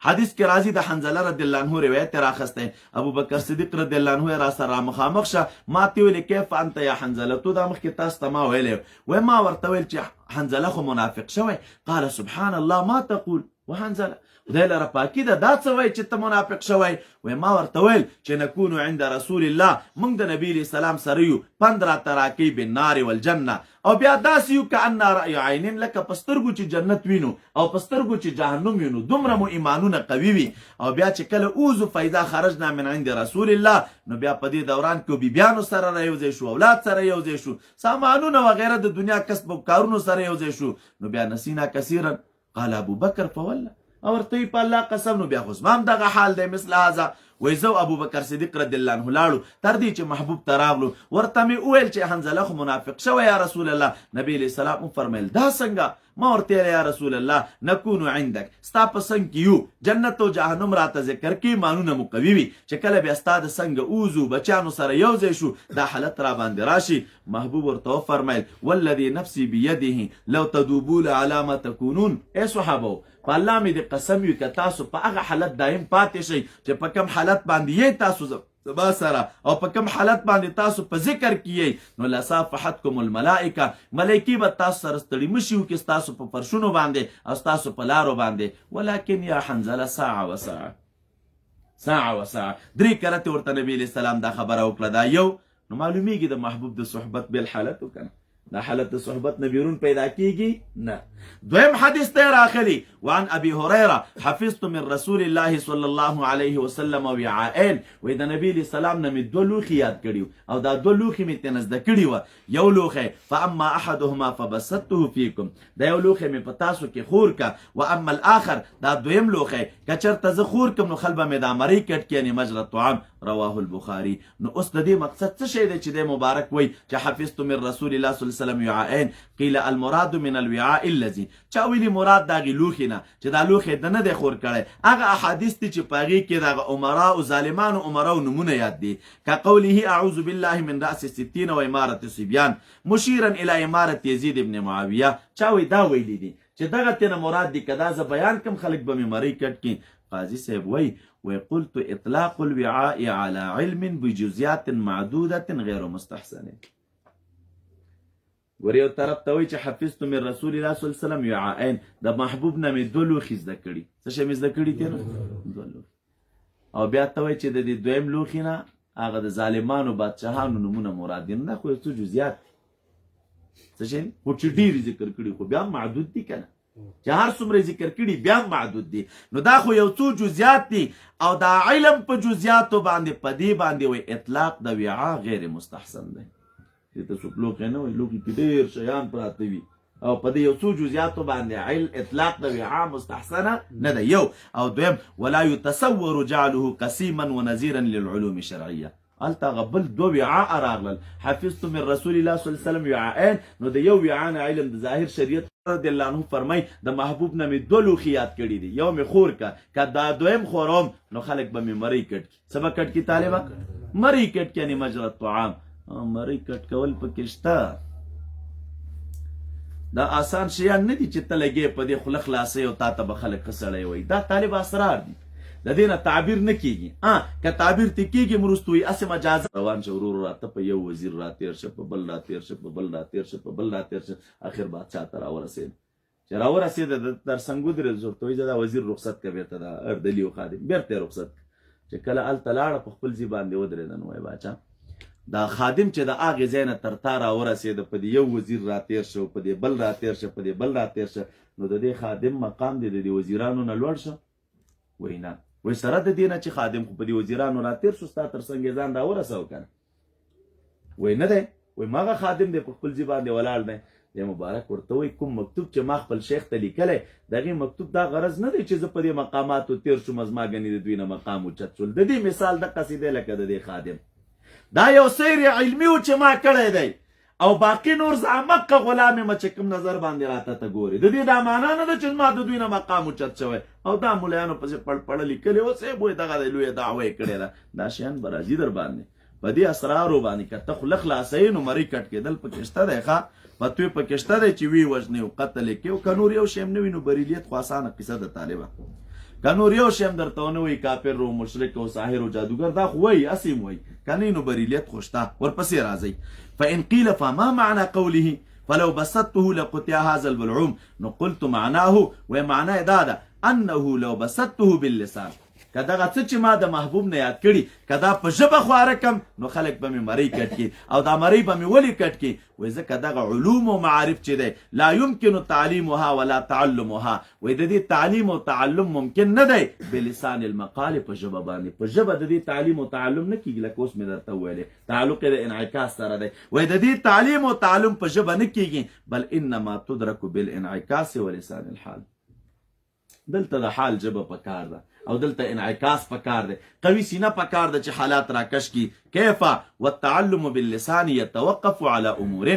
حدیث کې راځي د حنظله رضی الله عنه روایت راخسته، ابو بکر صدیق رضی الله عنه را سره مخامخ شه، ما ته ویل کیف انت یا حنظله، تو دا مخکې تاسو ته ما ویلی وای، ما ورته ویل چې حنظله خو منافق شوی. قال سبحان الله ما تقول وحنظله، خدای لره پاکي ده، دا څه وایي چې ته منافق شوی؟ وای ما ورته ویل چې نکونو عند رسول الله، موږ د نبی علیه السلام سره یو، پند راته راکوي بالنار والجنه، او بیا داسې یو کأن رأی عین، لکه په سترګو چې جنت وینو او په سترګو چې جهنم وینو، دومره مو ایمانونه قوي وي. او بیا چې کله اوزو فاذا خرجنا من عند رسول الله، نو بیا په دې دوران کې بیبیانو سره را یوځای شو، اولاد سره یوځای شو، سامانونه وغیره د دنیا کسب او کارونو سره یوځای شو، نو بیا نسینا کثیرا. قال ابو بکر فوالله، او ورته په الله قسم، نو بیا خو زما هم دغه حال دی مثل هذا. وایي زه ابو بکر صدیق رضی الله عنه لاړو تر دې چې محبوب ته راغلو، ورته مې وویل چې حنظله خو منافق شوی یا رسول الله. نبی علیه السلام وفرمیل دا څنګه؟ ما ورته ویل یا رسول الله نکونو عندک، ستا په څنګ کې یو، جنت او جهنم راته ذکر کې، ایمانونه مو قوي وي، چې کله بیا ستا د څنګه اوزو بچیانو سره یو ځای شو، دا حالت را باندې راشي. محبوب ورته وفرمیل والذي نفسي بيده لو تدوبون على ما تكونون. ای صحابو په الله مې دې قسم وي که تاسو په هغه حالت دایم پاتې شئ چې په کوم حالت باندې یې تاسو زما سره او په کوم حالت باندې تاسو په ذکر کې یئ، نو لصافحتکم الملائکه، ملایکې به تاسو سره ستړي مشي وکړي ستاسو په فرشونو باندې او ستاسو په لارو باندې. ولکن یا حنظله ساعه وساعه، ساعه و ساعه، درې کرته ورته نبی علیہ السلام دا خبره وکړه. دا یو نو معلومیږي د محبوب د صحبت بل حالت وکنه، دا حالت د صحبت نه بیرون پیدا کیږي نه. دویم حدیث ته راخلی، وعن ابي هريره حفظت من رسول الله صلى الله عليه وسلم وعاءين، وې د نبی علیہ السلام نه مې دوه لوښي یاد کړي او دا دوه لوښي مې ترې زده کړي وه. یو لوښی فاما احدهما فبسطته فیکم، دا یو لوښی مې په تاسو کې خور کا، و اما الاخر، دا دویم لوښی که چېرته زه خور کم نو خلک به مې دا مرۍ کټ کړي، یعنې مجرى الطعام. رواه البخاري. نو اوس د دې مقصد څه شی دی چې دی مبارک وایي چې حفظت من رسول الله صلی الله علیه وسلم وعاءین؟ قیل المراد من الوعاء الذي، چا ویلي مراد د هغې لوښي نه چې دا لوښی د نه دی خور کړی هغه احادیث دي چې په هغې کې د هغه امراء ظالمانو امراو نومونه یاد دي، کقوله اعوذ بالله من رأس ستین و امارة صبیان مشیرا الی امارة یزید ابن معاویه. چا وایي دا ویلي دي چې دغه ترې مراد دي، که دا زه بیان کم خلک به مې مرۍ کټ کړي. قاضي صاحب وایي، وقلت اطلاق الوعاء على علم بجزئيات معدودة غير مستحسن. ګورې یو طرف ته وایي چې حفظت من رسول الله صلی الله علیه وسلم وعاءین، د محبوب نه مې دوه لوښي زده کړي. څه شی مې زده کړي تېر؟ دوه لوښي. او بیا ته وایي چې د دې دویم لوښي نه هغه د ظالمانو بادشاهانو نومونه مراد دي. نه، خو یو څه جزئیات دي، څه شی خو چې ډېر ذکر کړي خو بیا معدود دي که نه، چې هر څومره ذکر کړي بیا معدود دي. نو دا خو یو څو جزئیات دي او دا علم په جزئیاتو باندې په دې باندې وایي اطلاق د وعا غیر مستحسن دی. دې ته څوک لوښی نه وایي، لوښي کې ډېر شیان پراته وي او په دې یو څو جزئیاتو باندې عل اطلاق د وعا مستحسنه نه ده. یو او دویم، ولا يتصور جعله قسیما ونظیرا للعلوم الشرعیه. هلته هغه بل دوه وعاء راغلل، حفظت من رسول الله صلی الله علیه وسلم وعاءین، نو د یو وعاء نه علم د ظاهر شریعت رضی الله عنه فرمای د محبوب نه مې دوه لوښي یاد کړي دي، یو مې خور که، که دا دویم خوروم نو خلک به مې مرۍ کټ کړي. څه به کټ کړي طالبه؟ مرۍ کټ کړي، یعنې مجرى الطعام. مرۍ کټ کول پکې شته. دا آسان شیان نه دي چې ته لګې په دې خوله خلاصوې او تا ته به خلک ښه سړی وایي. دا طالب اسرار دي، د دې نه تعبیر نه کیږي. که تعبیر ترې کیږي وروسته وایي هسې مجازه روان شه ورور، راته په یو وزیر راتېر شه، په بل راتېر شه، په بل راتېر شه، په بل راتېر شه، اخر بادشاه ته راورسېد. چې راورسېده د تر څنګ ودرېد، ورته وایي زه دا وزیر رخصت که، بېرته دا اردلي او خادم بېرته یې رخصت که. چې کله هلته لاړه په خپل ځای باندې ودرېده، نو وایي باچا دا خادم چې د هغې ځای نه تر تا راورسېده، په دې یو وزیر راتېر شه، په دې بل راتېر شه، په دې بل راتېر شه، نو د دې خادم مقام دی د دې وزیرانو نه لوړ شه؟ وایي نه. وایي سره د دې نه چې خادم خو په دې وزیرانو راتېر شو، ستا تر څنګ یې ځان راورسوه که نه؟ وایي نه دی. وایي ماغه خادم دی په خپل ځای باندې ولاړ دی. دی مبارک ورته وایي کوم مکتوب چې ما خپل شیخ ته لیکلی، د هغې مکتوب دا غرض نه دی چې زه په دې مقاماتو تېر شوم، زما ګنې د دوی نه مقام اوچت شول. د دې مثال دقسې دی لکه د دې خادم. دا یو سیر علمي و چې ما کړی دی او باقی نور زه امقه غلام یم چې کوم نظر باندې راته ته ګورې. د دې دا معنا نه ده چې زما د دوی نه مقام اوچت شوی. او دا ملایانو پسې پړپړه لیکلې وه، صاحب وایي دغه دی لویه دعوه یې کړې ده. دا شیان به راځي در باندې په دې اسرارو باندې که ته خوله خلاصوې نو مرۍ کټ کېدل پکې شته دی، ښه پتوې پکې شته دی چې ویې وژنې او قتل یې کړې. او که نور یو شی هم نه وي نو بریلیت خو اسانه قصه ده طالبه. که نور یو شی هم درته ونه وایي کافر او مشرک او ساحر او جادوګر، دا خو وایي هسې هم وایي، که نه نو بریلیت خو شته. ورپسې راځئ. فإن قیل فما معنی قوله فلو بسطته لقطع هذا البلعوم، نو قلت معناه، وایي معنا یې دا ده انه لو بسطته باللسان، که دغه څه چې ما د محبوب نه یاد کړي که دا په ژبه خواره کم نو خلک به مې مرۍ کټ کړي. او دا مرۍ به مې ولې کټ کړي؟ وایي ځکه دغه علوم او معارف چې دی لا يمکن تعلیمها ولا تعلمها، وایي د دې تعلیم او تعلم ممکن نه دی بلسان المقال، په ژبه باندې، په ژبه د دې تعلیم او تعلم نه کیږي. لکه اوس مې درته وویلې تعلق یې د انعکاس سره دی. وایي د دې تعلیم او تعلم په ژبه نه کیږي، بل انما تدرک بالانعکاس ولسان الحال. دلته د حال ژبه پکار ده او دلته انعکاس پکار دی، قوي سینه پکار ده چې حالات راکش کی. کیف والتعلم باللسان يتوقف على امور،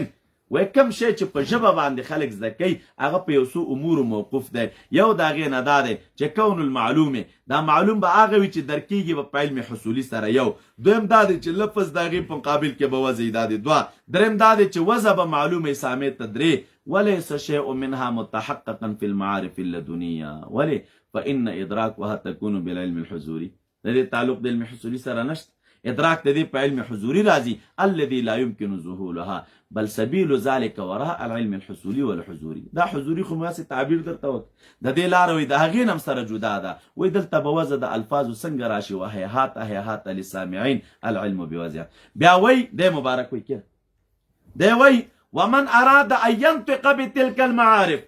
وای کم شی چې په ژبه باندې خلک زده کوي هغه په یو څو امورو موقوف دی. یو د هغې نه دا دی چې کون المعلوم، دا معلوم به هغه وي چې درکېږي به په علم حصولي سره. یو دویم دا دی چې لفظ د هغې په مقابل کې به وضع، دا دی دوه. دریم دا دی چې وضع به معلومه سامع ته. درې، وليس شيء منها متحققا في المعارف اللدنية، ولې؟ فإن إدراكها تكون بالعلم الحضوري. د دې تعلق د علم حصولي سره نشته. ادراک د دې په علم حضوري راځي الذي لا يمكن ذهولها بل سبيل ذلك وراء العلم الحصولي والحضوري. دا حضوري خو ماسه تعبیر درته وک، د دې لار وي د هغې نم سره جدا ده. وای دلته به وضع د الفاظو څنګه راشي؟ وهيهات هيهات للسامعين العلم بوضع. بیا وای د مبارک وای کې دی وای ومن اراد ان ينطق بتلك المعارف،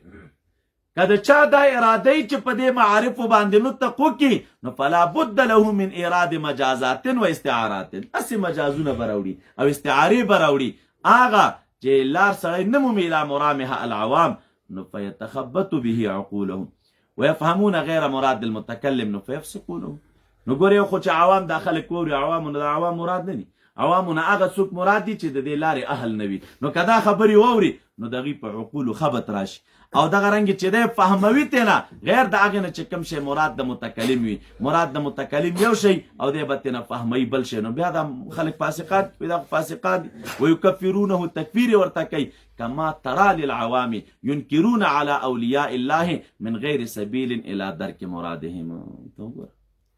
که د چا دا اراده وي چې په دې معارفو باندې نطق وکړي نو فلا بد له من ایراد مجازات و استعارات، هسې مجازونه به راوړي او استعارې به راوړي، هغه چې لار سړی نه مومي الی مرامها العوام، نو فیتخبط به عقولهم ويفهمون غیر مراد المتکلم نو فیفسقونه. نو ګوره یو خو چې عوام دا خلک ووري، عوامو نه دا عوام مراد نه دي، عوامو نه هغه څوک مراد دي چې د دې لارې اهل نه وي. نو که دا خبرې واوري نو د هغوی په عقولو خبط راشي او دغه رنګ چې دی فهموي ترې نه غیر د هغې نه چې کوم شی مراد د متکلم وي، مراد د متکلم یو شی او دی به ترې نه فهموي بل شی، نو بیا دا خلک فاسقان وي، دا خو فاسقان دي. ویکفرونه تکفیر یې ورته کوي کما ترى للعوام ينکرون على اولیاء الله من غیر سبیل الى درک مرادهم. ته وګوره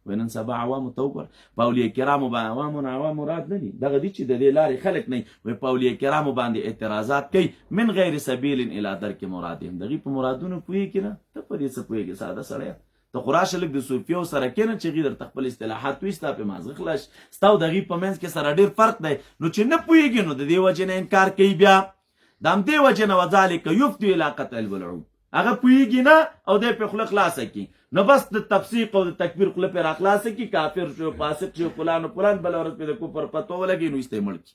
وای نن سبا عوامو ته وګوره، په اولیاء کرامو باندې عوامو نه عوام مراد نه دي، دغه دي چې د دې لارې خلک نه وي، په اولیاء کرامو باندې اعتراضات کوي من غیر سبیل الی درک مرادهم. دغې په مرادونو پوهېږي نه، ته په دې څه پوهېږې ساده سړی، ته خو راشه لږ د صوفیو سره کښېنه چې هغوی درته خپل اصطلاحات وایي، ستا پې مازغه خلاص شي، ستا او د هغوی په منځ کې سره ډېر فرق دی، نو چې نه پوهېږي نو د دې وجې نه انکار کوي. بیا د همدې وجې نه وذلک یفضي الی قطع البلعوم، هغه پوهېږي نه او دی پې خوله خلاصه کړي، نو بس د تفسیق او د تکفیر خوله پې راخلاصه کړي، کافر شو، فاسق شو، فلان و فلان، بله ورځ پې د کفر فتوا ولګوي نو ایسته یې مړ کړي.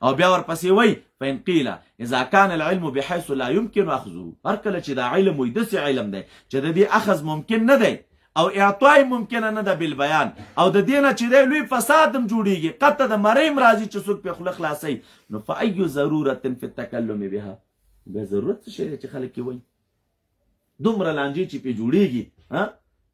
او بیا ورپسې وایي فإن قیل اذا كان العلم بحيث لا يمكن اخذه، هر کله چې دا علم وي داسې علم دی چې د دې اخذ ممکن نه دی او اعطای ممکنه نه ده بالبیان، او د دې نه چې دی لوی فساد هم جوړیږي، قطع د مرۍ هم راځي چې څوک پې خوله خلاصوي، نو فأي ضرورة في التکلم بها، بیا ضرورت څه شی دی چې خلک یې وایي؟ دومره لانجې چې پې جوړیږي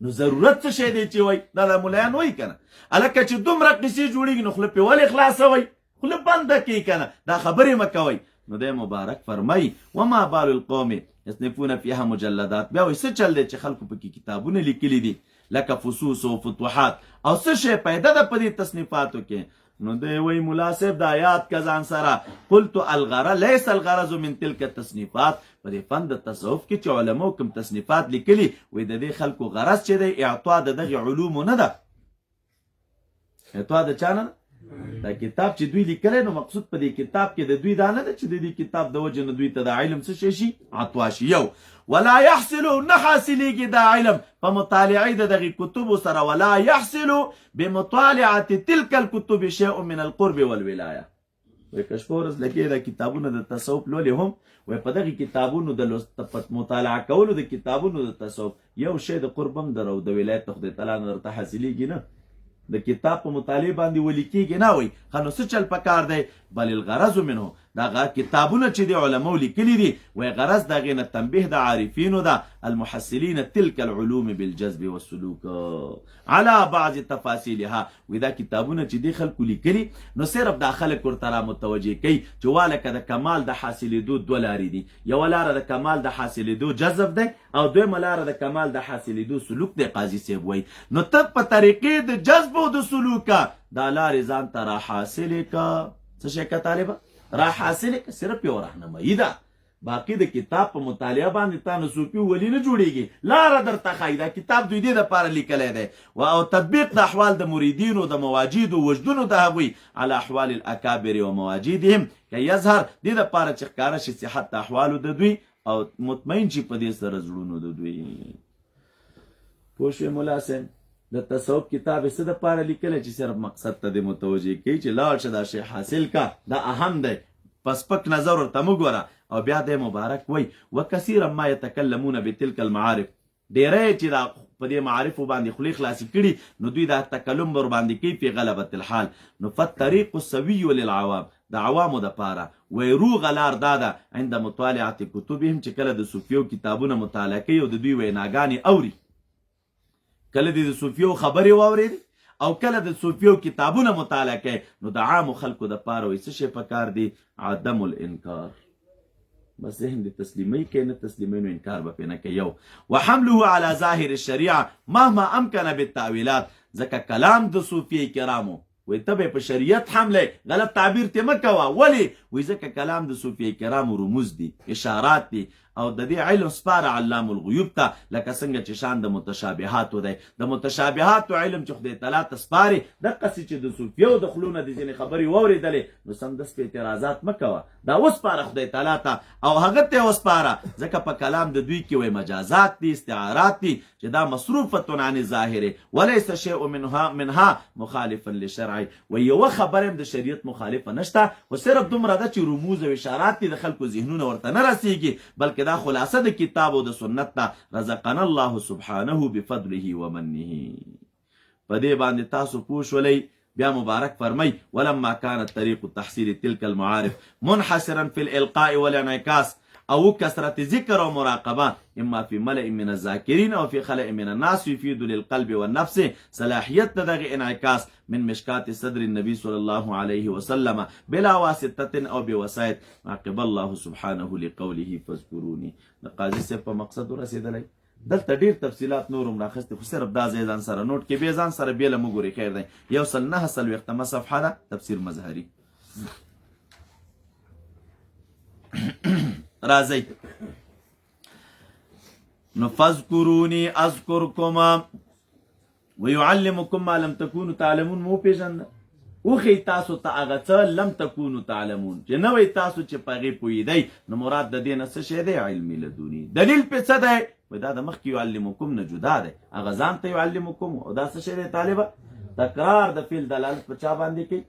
نو ضرورت څه شی دی چې وایي؟ دا د ملایان وایي که نه، هلکه چې دومره قصې جوړیږي نو خوله پې ولې خلاصوئ، خوله بنده کړئ که نه، دا خبرې مه کوئ. نو دی مبارک فرمایي وما بال القوم یصنفون فیها مجلدات، بیا وایي څه چل دی چې خلکو پکې کتابونه لیکلي دي لکه فصوص او فتوحات، او څه شی پیدا ده په دې تصنیفاتو کې؟ نو دی وایي ملا صاحب دا یاد که ځان سره، قلت الغرض ليس الغرض من تلك التصنیفات، په دې فن د تصوف کې چې علماو کوم تصنیفات لیکلي وایي د دې خلکو غرض چې دی اعطا د دغې علومو نه ده، اعطا د چا نه ده؟ دا کتاب چې دوی لیکلی نو مقصود په دې کتاب کې د دوی دا نه ده چې د دې کتاب د وجې نه دوی ته دا علم څه شی شي عطوا شي. یو ولا يحصل نه حاصلېږي دا علم په مطالعې د دغې کتبو سره، ولا يحصل بمطالعة تلك الكتب شيء من القرب والولاية. وایي که شپه ورځ لګې دا کتابونه د تصوف لولې هم، وایي په دغې کتابونو د لوست په مطالعه کولو د کتابونو د تصوف یو شی د قرب هم در او د ولایت د خدای تعالی نه درته حاصلېږي نه، د کتاب په مطالعې باندې ولي کېږي نه. وایي ښه نو څه چل پکار دی؟ بل الغرض منه، دا کتابونه چې د علماو لیکلي دي وایي غرض د هغې نه تنبیه د عارفینو ده المحصلین تلک العلوم بالجذب والسلوک على بعض تفاصیلها. وایي دا کتابونه چې دې خلکو لیکلي نو صرف دا خلک ورته را متوجه کوي چې والکه د کمال د حاصلېدو دوه لارې دي، یوه لاره د کمال د حاصلېدو جذب دی او دویمه لاره د کمال د حاصلېدو سلوک دی. قاضي صاحب وایي نو ته په طریقې د جذب او د سلوکه دا لارې ځان ته را حاصلې که. څه شی که طالبه را حاصلې که؟ صرف یو رهنمایي ده، باقي د کتاب په مطالعه باندې تا نو صوفي ولي نه جوړیږي، لاره درته ښایي. دا کتاب دوی دې دپاره لیکلی دی و او تطبیق د احوال د مریدینو د مواجیدو وجدونو د هغوی علی احوال الاکابر و مواجیدهم که یظهر، دې دپاره چې ښکاره شي صحت د احوالو د دوی او مطمئن شي په دې سره زړونو د دوی. پوه شوې ملا صاحب؟ د تصوف کتاب یې څه دپاره لیکلی چې صرف مقصد ته دې متوجه کوي چې لاړ شه دا شی حاصل کا، دا اهم دی، په سپک نظر ورته مه ګوره. او بیا دی مبارک وایي وکثیرا ما یتکلمون بتلک المعارف، ډېری چې دا په دې معارفو باندې خولې خلاصې کړي نو دوی دا تکلم ور باندې کوي فی غلبة الحال. نو فالطریق السوی للعوام، د عوامو دپاره وایي روغه لار دا ده عند مطالعة کتبهم، چې کله د صوفیو کتابونه مطالعه کوي او د دوی ویناګانې اوري، کله دې د صوفیو خبرې واورېدې او کله د صوفیو کتابونه مطالعه کوي نو د عامو خلکو دپاره وایي څه شی پکار دی؟ عدم الانکار. بس ذهن دې تسلیمي کوي، نه تسلیمي نو انکار به پرې نه کوي. یو وحمله على ظاهر الشریعه مهما امکن بالتأویلات، ځکه کلام د صوفیه کرامو وای ته به په شریعت حمله غلط تعبیر ته مکوا. ولی؟ وای ځکه کلام د صوفیه کرام رموز دي، اشارات دي، او د دې علم سپاره علام الغیوب ته، لکه څنګه چې شان د متشابهاتو دی، د متشابهاتو علم چې خدای تعالی ته سپاري، دقسې چې د صوفیو د خلو نه د ځینې خبرې واورېدلې نو سمدست په اعتراضات مه کوه، دا وسپاره خدای تعالی ته او هغه ته وسپاره، ځکه په کلام د دوی کې وای مجازات دي، استعارات دي، چې دا مصروفة عن الظاهر وليس شيء منها مخالفا للشرع، و یوه خبره هم د شریعت مخالفه نشته، خو صرف دومره ده چې رموز او اشارات دي، د خلکو ذهنونه ورته نه رسیږي، بلکې دا خلاصه د کتاب او د سنت ده. رزقنا الله سبحانه بفضله ومنه. په دې باندې تاسو پوه شولئ. بیا مبارک فرمای، ولما كان طريق تحصيل تلك المعارف منحصرا في الالقاء والانعكاس او كثرة ذكر ومراقبة اما في ملأ من الذاكرين او في خلأ من الناس يفيد للقلب والنفس صلاحيت دغه انعکاس من مشکات صدر النبي صلى الله عليه وسلم بلا واسطة او بوسائط، عقب الله سبحانه لقوله فاذكروني. د قاضي صاحب په مقصد ورسېدلی. دلته ډیر تفصیلات نورم راخستې، خو صرف دا ځای ځان سره نوټ کې، بیا ځان سره بیله مو ګوري. خیر دی، 149مه صفحه ده، تفسیر مظهری. راځئ نو فذکرونی اذکرکم ويعلمکم ما لم تکونوا تعلمون. مو پیژند وخی تاسو ته هغه څه لم تکونو تعلمون چې نه وای تاسو چې په هغې پوهېدئ. نو مراد د دې نه څه شی دی؟ علم لدوني. دلیل پې څه دی؟ وایي دا د مخکې یعلمکم نه جدا دی، هغه ځان ته یعلمکم، او دا څه شی دی طالبه؟ تکرار د فعل دلالت په چا باندې کوي؟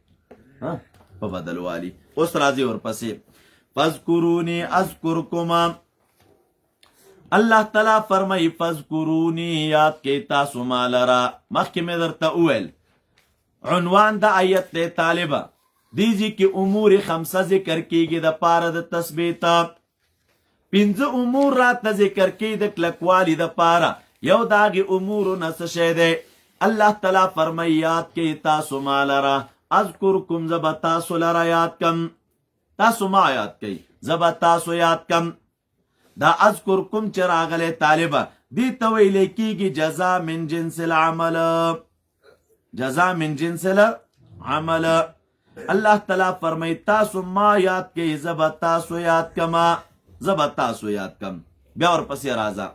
په بدلوالي. اوس راځي ورپسې فاذکروني اذکرکم. الله تعالی فرمایي فاذکروني، یاد کې تاسو ما لره. مخکې مې درته وویل عنوان د آیت دی طالبه، دیږي کې امور خمسه ذکر کیږي د پاره د تثبیت. پنځه امور راته ذکر کیږي د کلکوالي د پاره. یو داغه امور نه څه شی دی؟ الله تعالی فرمایي یاد کې تاسو ما لره، اذکرکم، زه تاسو لره یاد کم، تاسو ما یاد کئ، زه به تاسو یاد کم. دا اذکرکم چې راغلی طالبه، دې ته ویل کېږي جزا من جنس العمل، جزا من جنس العمل. الله تعالی فرمای تاسو ما یاد کئ، زه به تاسو یاد کم، زه به تاسو یاد کم. بیا ورپسې راځه.